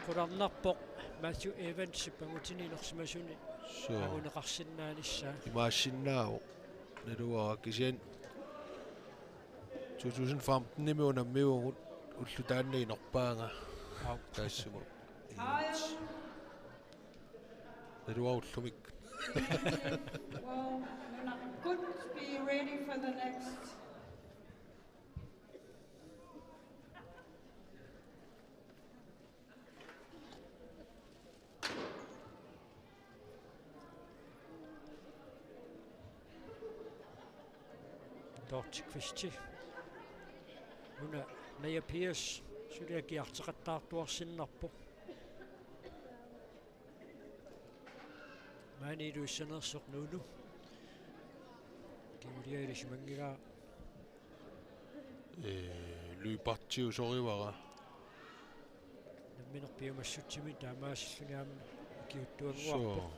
Qularnarpoq Matthew Evansip angutini inersimasuni. Soo. Anguneqarsinnaanissaa. Imaassinnaavoq. Naluara kisianni to tusind femtenimi unammivugut ulloq taanna inorpaanga. Aap. Taassuma. Naluara ullumikkut. Well, nunarput, be ready for the next. Dorthe Kvist. Una Naja Pius suli akiarteqattaartuarsinnarpoq. Maani Ilulissaniitsoq Nuunu. Pia ilisimanngilaa. Ee, løbertiusorivara. Nammineq piumassutsiminnik taamaasilluni aamma ikiuuttuannguarpoq. Suu.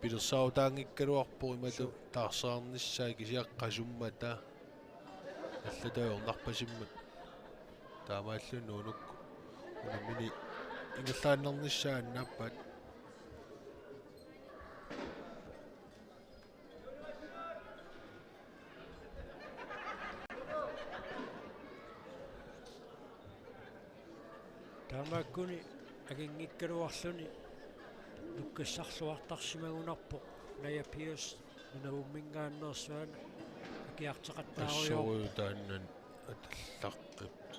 Pilersaarutaanngikkaluarpoq imatut. Suu. Taarsaarnissaa kisianni qasummata. Allatut ajornarpasimmat. Taamaalilluni Nuunukkut unammini ingerlaannarnissaa annaappaat. Taamaakkuni anginngikkaluarluni nukkassarluartarsimagunarpoq Naja Pius Nunavumminngaanneersuaq akiarteqattaarujoorpoq. Assorujussuaq taanna atallaqqippoq.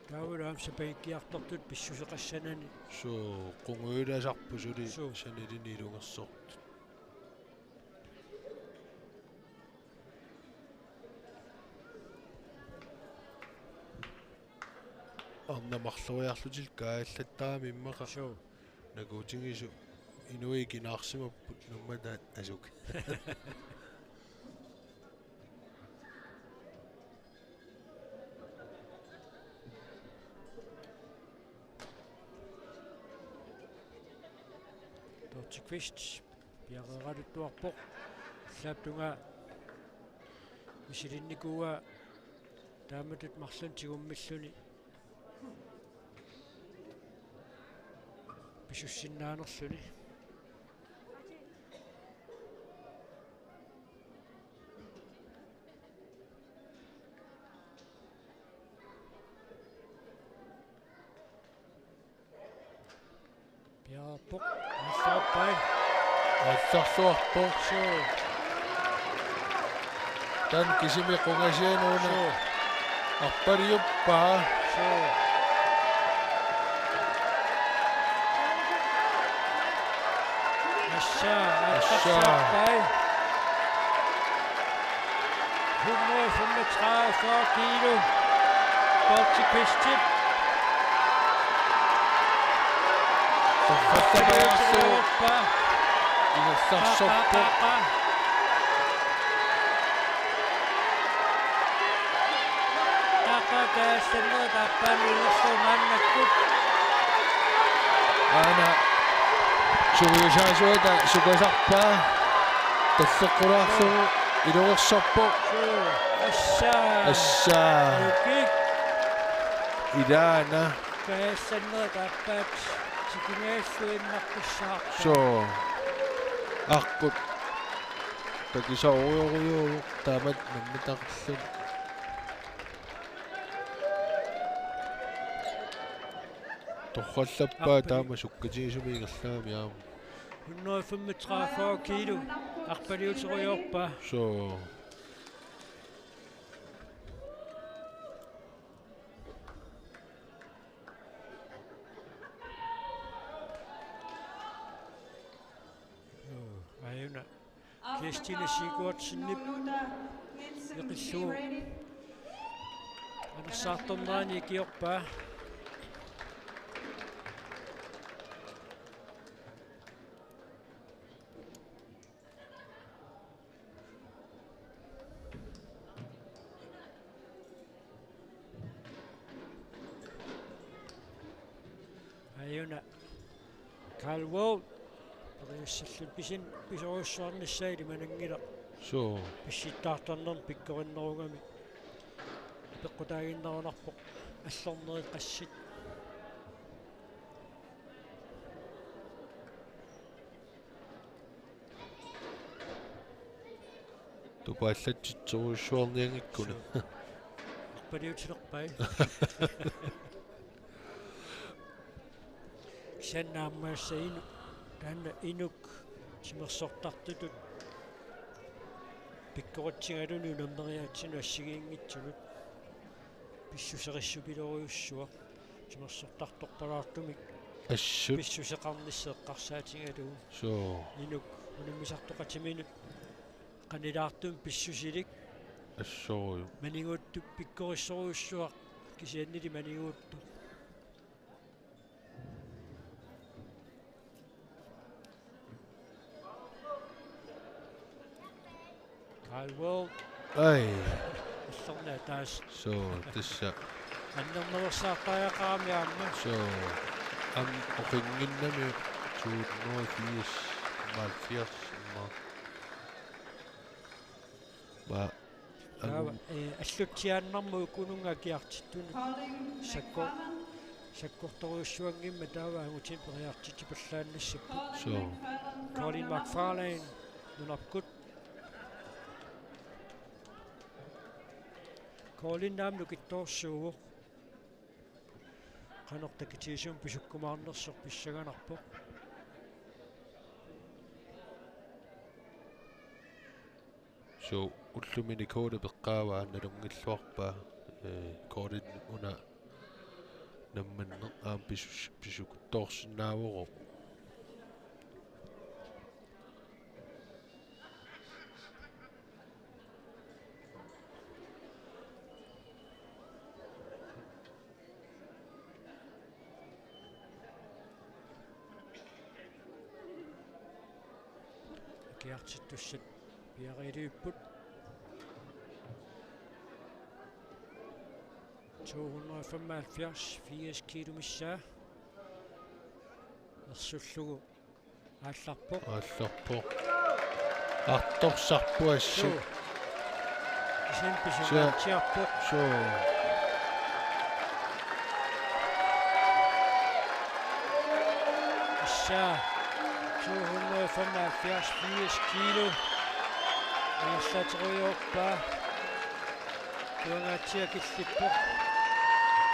Taavalu aamma sapaatip-akunneri pissuseqassanani. Suu, qungujulaasarpoq suli. Suu. Sanilini ilungersortut. Arnat marloriarlutillu kaajallattarami immaqa. Suu. Nakuutigisut inuit kinaarsimapput nummataat asuk. Dorthe Kvist piareeraluttuarpoq. Allaap tungaa misilinnikuuaa taamatut marlunnik tigummilluni pisussinnaanerluni. Piaarpoq. Aallarpai. Aallarluarpoq. Suu. Taanna kisimi qungasianut una. Suu. Arpaliuppaa. Suu. Assa, assa, aallarpai. Hundrede femogtredive kilo. Dorthe Kvistip. Torfallerpajaarsuuvoq. Ingerlasorpoq. Qa, qa, qa, qa. Qa, qa, qa, qa, qa, qa, maannakkut. Aana suliasaasuata sukasarpaa. Talleqqulaarlugu ilungersorpoq. Suu, assa. Assa. Nuki. Ilaana. Kaassannerit aappaat tikingajalluinnartussaarpaa. Suu. Aqqut. Takisarujorujuuvoq taamatut nammineq taqilluni. Torrallappaa. Arpali. Taama sukkatigisumik ingerlagami aamma. Hundrede femogtredive kilo. Arpaliuterujoorpaa. Suu. Suu, aajuna. Kirstine Sigurdsenip eqillugu anersaartornerani ikiorpaa. Aajuna Carl Wold periassallutik pisin pisorujussuarnissaa ilimananngilaq. Suu. Pissittaartarnermik pikkorinnerugami. Peqqutaaginnarunarpoq allornerit qassit. Tupaallatsitserujussuarnianngikkuni. Suu. Arpaliutilerpai. Kisianni aamma tassa Inuk, taanna Inuk timersortartutut pikkoritsigaluni unammeriaatsinut assigiinngitsunut pissuserissupilorujussuaq. Timersortartorpalaartumik. Assut. Pissuseqarnissaq eqqarsaatigalugu. Suu. Inuk unammisartoqatiminut qanilaartumik pissusilik. Assorujuk. Maniguuttoq pikkorissorujussuaq kisiannili maniguuttoq. World. Ai. Illorna taas. So, tassa. Annernersaartariaqarami aamma. So, am oqinginnami two hundred firs femoghalvfjerds. Ma. Ma. Taava, eh, allutsiaannarmut ukununnga akiartittunut. Sakko-, sakkortorujussuanngimmat taava angutit periartitsipallaannassapput. So. Colin McFarlane, nunarput. Colin aamma nukittoorsuuvoq. Qanoq takitigisumik pisukkumaarnersoq pissanganarpoq. So, ullumi Nicole peqqaavaa nalunngilluarpaa, eh, Colin una namminneq aamma pisus-, pisukuttoorsinnaavoq. Akiartittussat piareerivipput. To hundrede og femoghalvfjerds, firs kilo missaa. Ersullugu aallarpoq. Aallarpoq. Artorsarpoq assut. Suu. Kisianni pisungaatsiarpoq. Suu. Issa. To hundrede og femoghalvfjerds, firs kilo. Ingerlaterujoorpaa. Tuangaatsiaq killippoq.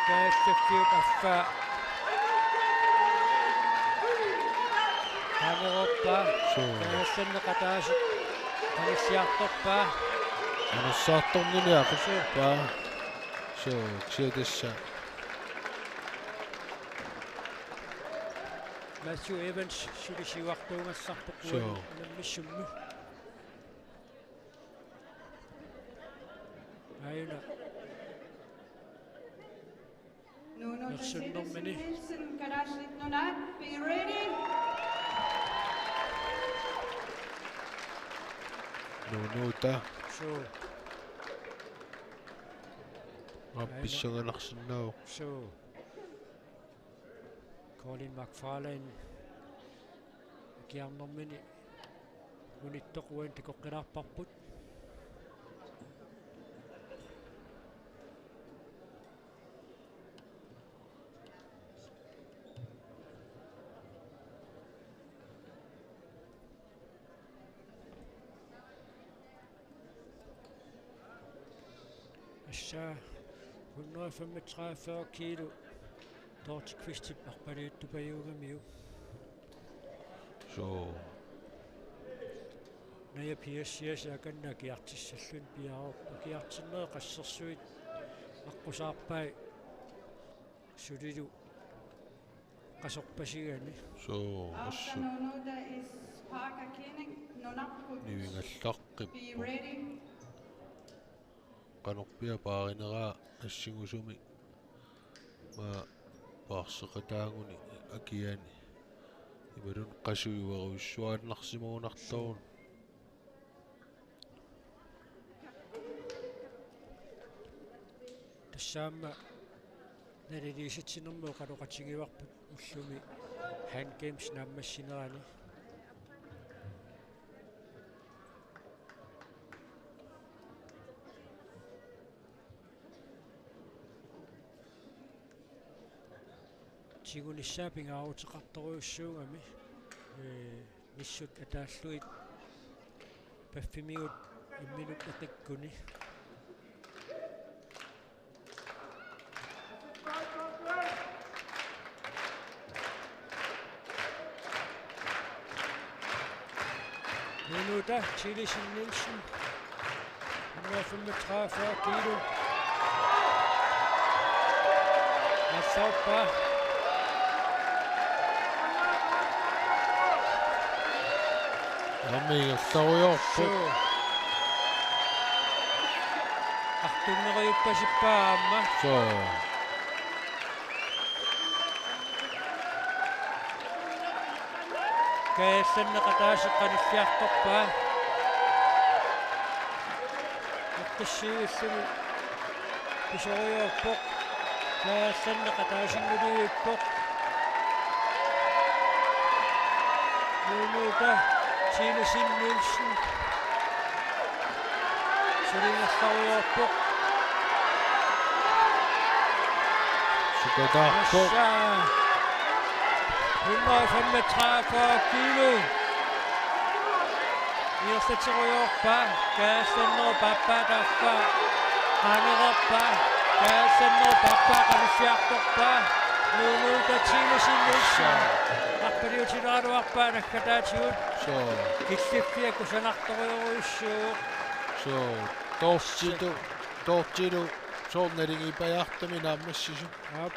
Kaallaffiup affaa. Qaangeroorpaa. Suu. Kaallanneq ataaseq. Qanilliartorpaa. Anersaartornini aqussuuppaa. Suu, kisianni tassa. Matthew Evans suli siuartuugallarpoq. Suu. Uani unammissummi. Aajuna. Nuno Ersunnermini. Josefsen Nielsen, Kalaallit Nunaat, be ready. Nunuuta. Suu. Aamma pissanganarsinnaavoq. Suu. Colin McFarlane akiarnermini unittoq uani takoqqilaarparput. Assa hundrede femogtredive kilo Dorthe Kvistip arpaliuttupajuugamiuk. Suu. Naja Piassias akanna akiartissalluni piareerpoq. Akiartinnerit qassersuit aqqusaarpai sulilu qasorpasigani. Suu, assut. After Nunuuta is Parker Keening, Nunarput. Nivingallaqqippoq. Be ready. Qanorpiaq paarineraa assingusumik. Maa paarseqataaguni akiani. Imaluunniit qasujuarujussuaannarsimagunartoruna. Tassa aamma naliliisitsinermut oqaloqatigivarput ullumi Hand Games naammassinerani. Tigunissaa pingaaruteqartorujussuugami, ee, nissut ataallugit paffimigut imminut eqikkuni. Nunuuta Thilesen Nielsen, hundrede femogtredive kilo. Aallarpaa. Aamma ingerlarujoorpoq. Suu. Artunneriuppasippaa aamma. Suu. Kaallanneq ataaseq qanilliartorpaa. Qissiivilluni pisoriarpoq. Kaajallanneq ataasinngulerpoq. Nunuuta Thilesen Nielsen. Sulinerlariarpoq. Sukataarpoq. Assa. Hundrede femogtredive kilo. Ingerlateriarpaa, kaajallannerup aappaa taaffaa. Qaaneerpaa, kaajallannerup aappaa qanilliartorpaa. Nunuuta Thilesen Nielsen. Arpaliutilaaruarpaa naggataatigut. Soo. Killiffia kusanartorujussuuvoq. Soo. Toortilu, toortilu, soorlu naligiippajaartumik naammassisoq. Aap.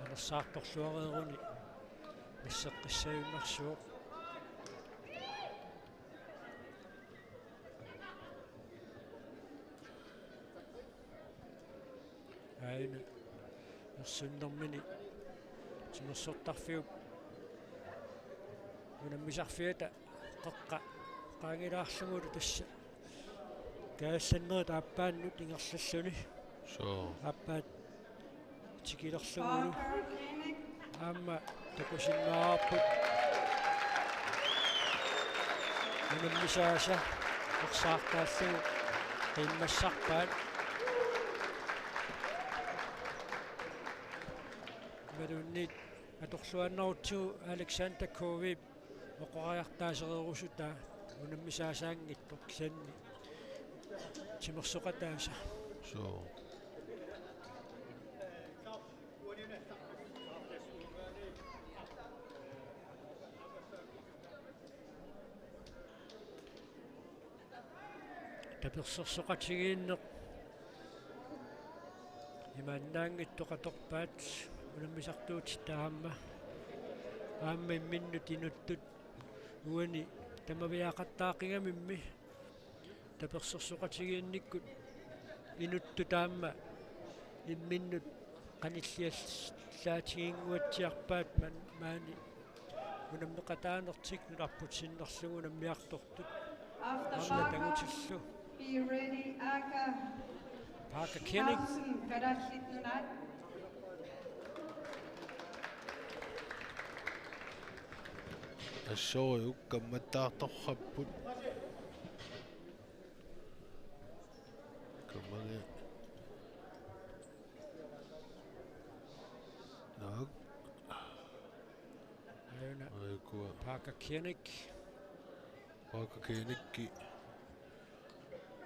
Anersaartorluareeruni massaqqissaajunnaarsuuvoq. Aajuna nersunnermini timersortarfiup unammisarfiata qeqqa qaangilaarlugulu tassa kaajallannerit aappaannut ingerlalluni. Soo. Aappaat tikilerlugulu aamma takusinnaavarput unammisaasa ersaartaallugu qiimmassarpaat. Imaluunniit atorluaannarutsigu Alexander K V oqariartaasereerusutaa unammisaasaanngitsoq kisianni timersoqataasa. Soo. Tapersersoqatigiinneq imaannaanngitsoq atorpaat unammisartuutit aamma. Aamma imminnut inuttut uani tamaviaaqattaaqqigami tapersersoqatigiinnikkut inuttut aamma imminnut qanilliallaatiginnguatsiarpaat man-, maani unammeqataanertik nunarput sinnerlugu unammiartortut. Aamma tagutillu. Be ready, Aka. Parker Koenig. Schumacher, Kalaallit Nunaat. Assorujuk kammattaartorrapput. Kammangi. Naak. Aajuna. Aikua. Parker Koenig. Parker Koenigip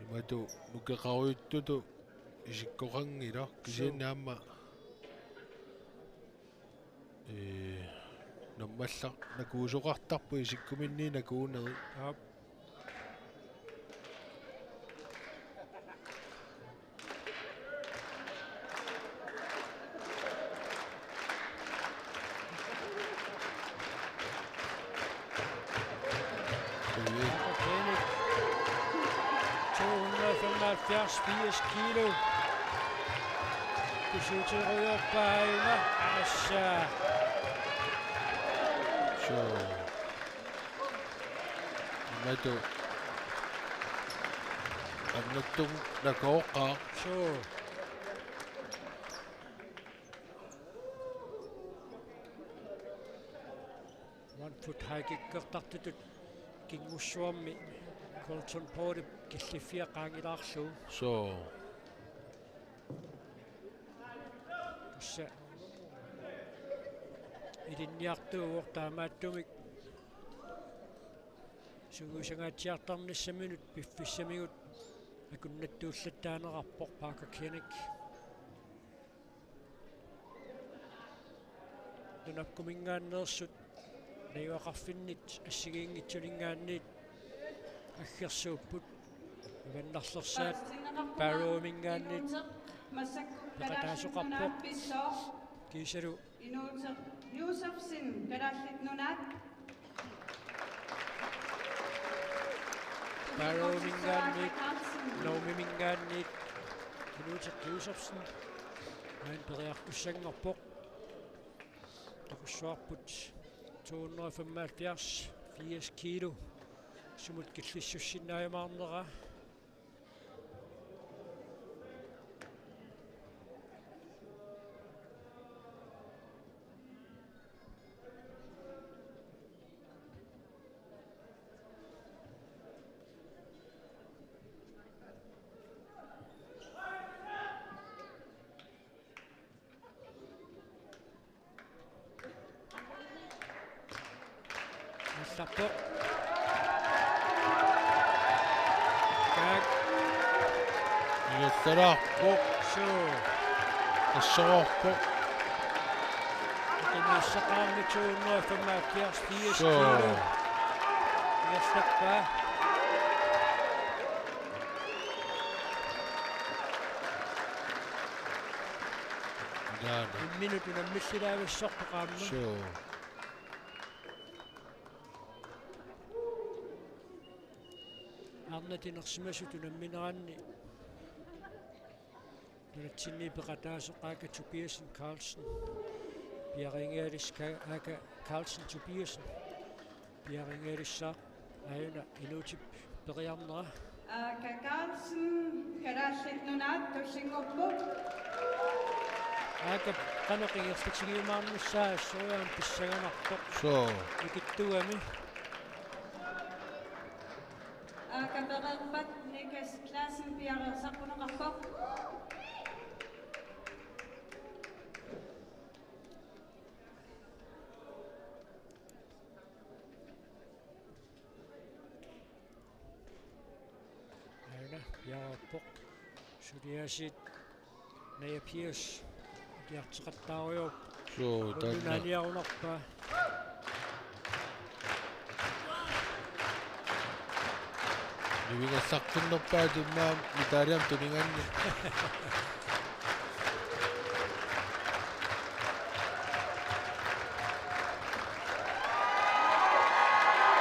imatut nukeqarujuttutut isikkoqanngilaq kisianni aamma. Ee, nammallar nakuusoqartarpoq isikkuminni nakuunerit. Aap. To hundrede og femoghalvfjerds, firs kilo. Pisuuterujoorpaa aajuna. Assa. Soo. Imatut. Annertuumik nakooqaaq. Soo. One foot high kickertartutut kinngussuarmi Colton Paulip killiffia qaangilaarlugu. Soo. Tassa ilinniartuuvoq taamaattumik sungiusangaatsiartarnissaminut piffissamigut akunnattuullattaanerarpoq Parker Koenig. Nunappuminngaanneersut najugaqarfinnit assigiinngitsuninngaanniit aggersuupput. Avannarlersaat Barrowminngaanniit peqataasoqarpoq. Kiisalu Inuuteq Josefsen, Kalaallit Nunaat. Barrowminngaanniit, Naomimingaanniit, Inuuteq Josefsen. Aajuna periarfissanngorpoq. Takussuarput to hundrede og femoghalvfjerds, firs kilo. Sumut killissussinnaajumaarnera. Aallarpoq. Taak. Ingerlalaarpoq. Suu. Asseroorpoq. Atumassaqarami to hundrede og femoghalvfjerds, firs kilo. Suu. Ingerlappaa. Jaa. Imminut unammillilavissorpoq aamma. Suu. Arnat inersimasut unammineranni nunatsinni peqataasoq Aaka Tobiassen Carlsen. Piareerialis-, Ka-, Aaka Carlsen Tobiassen. Piareerialissaaq aajuna inuutip periarnera. Aaka Carlsen, Kalaallit Nunaat, tullinnguuppoq. Aaka qanoq ingerlatigiumaarnissaa assorujaamik pissanganarpoq. Suu. Ikittugami. Aaka pereerpat Nikas Clausen piareersarneqarpoq. Aana piareerpoq. Suliaasiit Naja Pius ikiarteqattaarujoorpoq. Suu, taanna. Unaaniarunarpaa. Nivingassartunnerpaat immaqa mitaaliam tuniganni.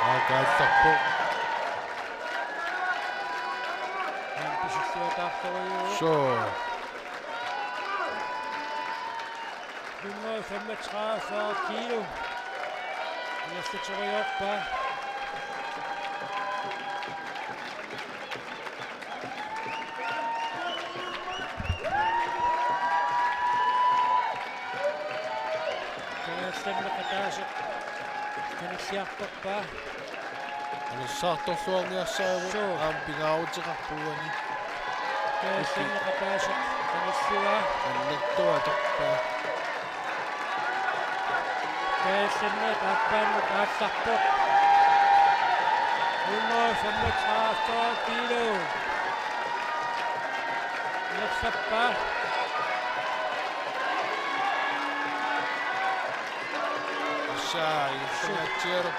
Aa, kaasarpoq. Aamma pisulluataartorujuuvoq. Suu. Hundrede femogtredive kilo. Ingerlateriarpaa. Kalaallit Nunaat ataaseq qanitsiartorpaa. Anissaartorluarniarsarivoq. Suu. Aamma pingaaruteqarpoq uani. Kalaallit Nunaat ataaseq qanitsuaa. Annertuatorpaa. Kalaallit Nunaat aappaannut aallarpoq. Hundrede femogtredive kilo. Ingerlappaa. Asaa, ingerlanngaatsiarpoq.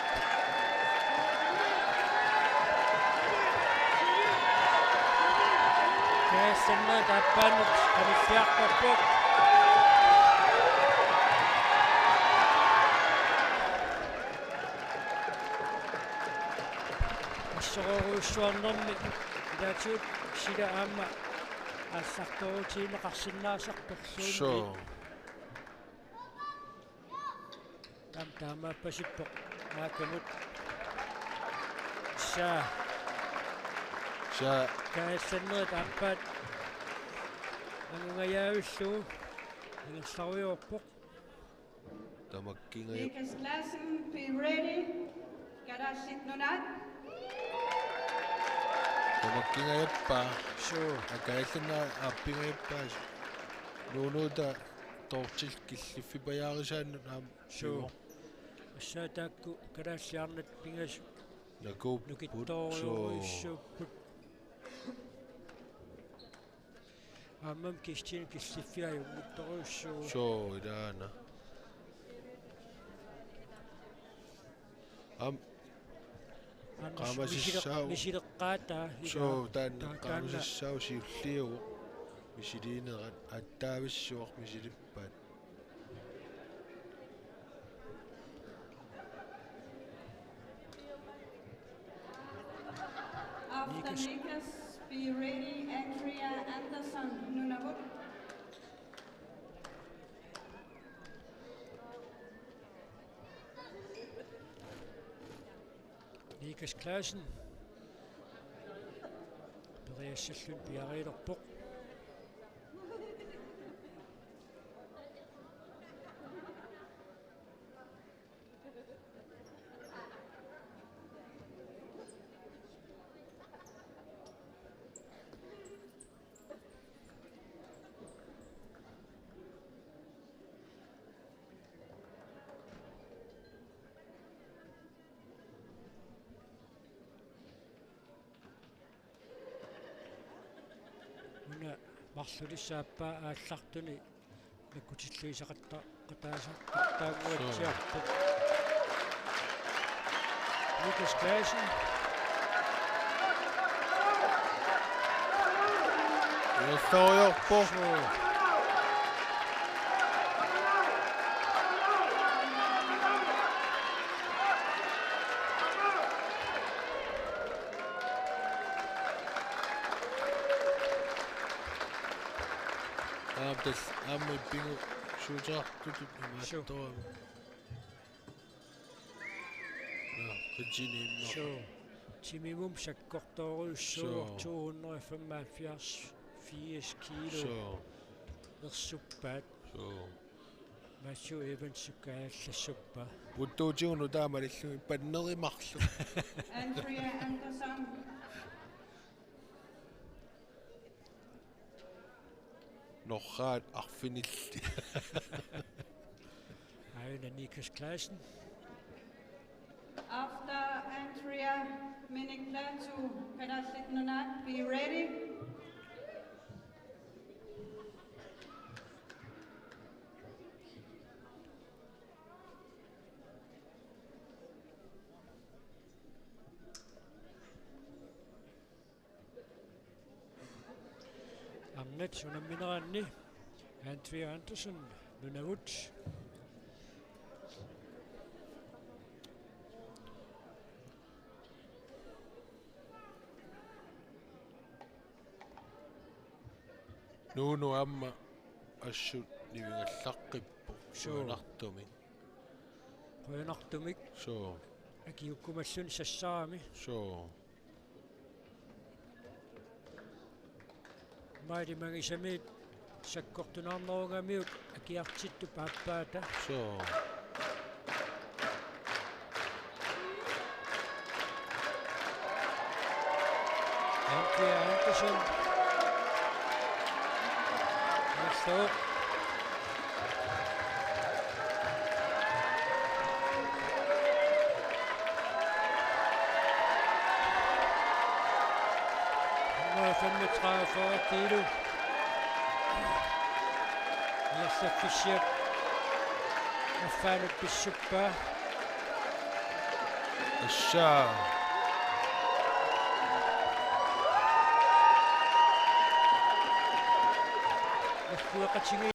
Kalaallit Nunaat aappaannut qanitsiartorpoq. Assorujussuarnermi ilaatigut sila aamma aallartorutigineqarsinnaasarpoq. Suu. Taam-, taamaappasippoq Aakamut. Saa. Saa. Kalaallit Nunaat aappaat angungajaavillugu ingerlarujoorpoq. Tamakkingaja-. Nikas Clausen, be ready. Kalaallit Nunaat. Tamakkingajappaa. Suu. Aa, Kalaallit Nunaat aappingajappaa. Nuunuuta toortillit killiffipajaarisaannut aamma. Suu. Suu. Assaa taakku kalaallit arnat pingasut. Nakuupput. Nukittoorujussuupput. Suu. Aammami Kirstine killiffiat ajunngitsorujussuuvoq. Suu, ilaana. Aamma. Aamma qaamasissaavoq. Misile-, misileqqaataa, ilaa. Suu, taanna. Ta-, taanna. Qaamasissaavoq siulliuvoq. Misiliinerat attaavissavara misilippaat. After Nikas. Nikas, be ready, Andrea Andersson, Nunavut. Nikas Clausen. Assalluni piariilerpoq. Una marlulissaappa aallartuni nakkutilliisaqatta-, qataasaqattaannguatsiarpoq. Lukas Clausen. Uersorujorpoq. Suu. Aap, tassa aamma ippingu suusaartutut. Suu. Imaattoq aamma. Naa, qitsinimma. Suu. Timimut sakkortoorujussuuvoq. Suu. To hundrede og femoghalvfjerds, firs kilo. Suu. Ersuppaat. Suu. Matthew Evans sukaallassuppa. Puuttuutigut taamaalilluni panneri marluk. Andrea Andersson. Norraat arfinillit. Aajuna Nikas Clausen. After Andrea, Minik Platou, Kalaallit Nunaat, be ready. Arnat unammineranni Andrea Andersen, Nunavut. Nuunu aamma assut nivingallaqqippoq. Suu. Qujanartumik. Qujanartumik. Suu. Akiukkumalluni sassarami. Suu. Maali Mangisamiit sakkortunaarnerugamiuk akiartittup aappaata. Suu. Andrea Andersen. Næste. Hundrede og femogtredive kilo. Lasse Fischer. Affaanup pissuppaa. Assa. Erkueqatigiit.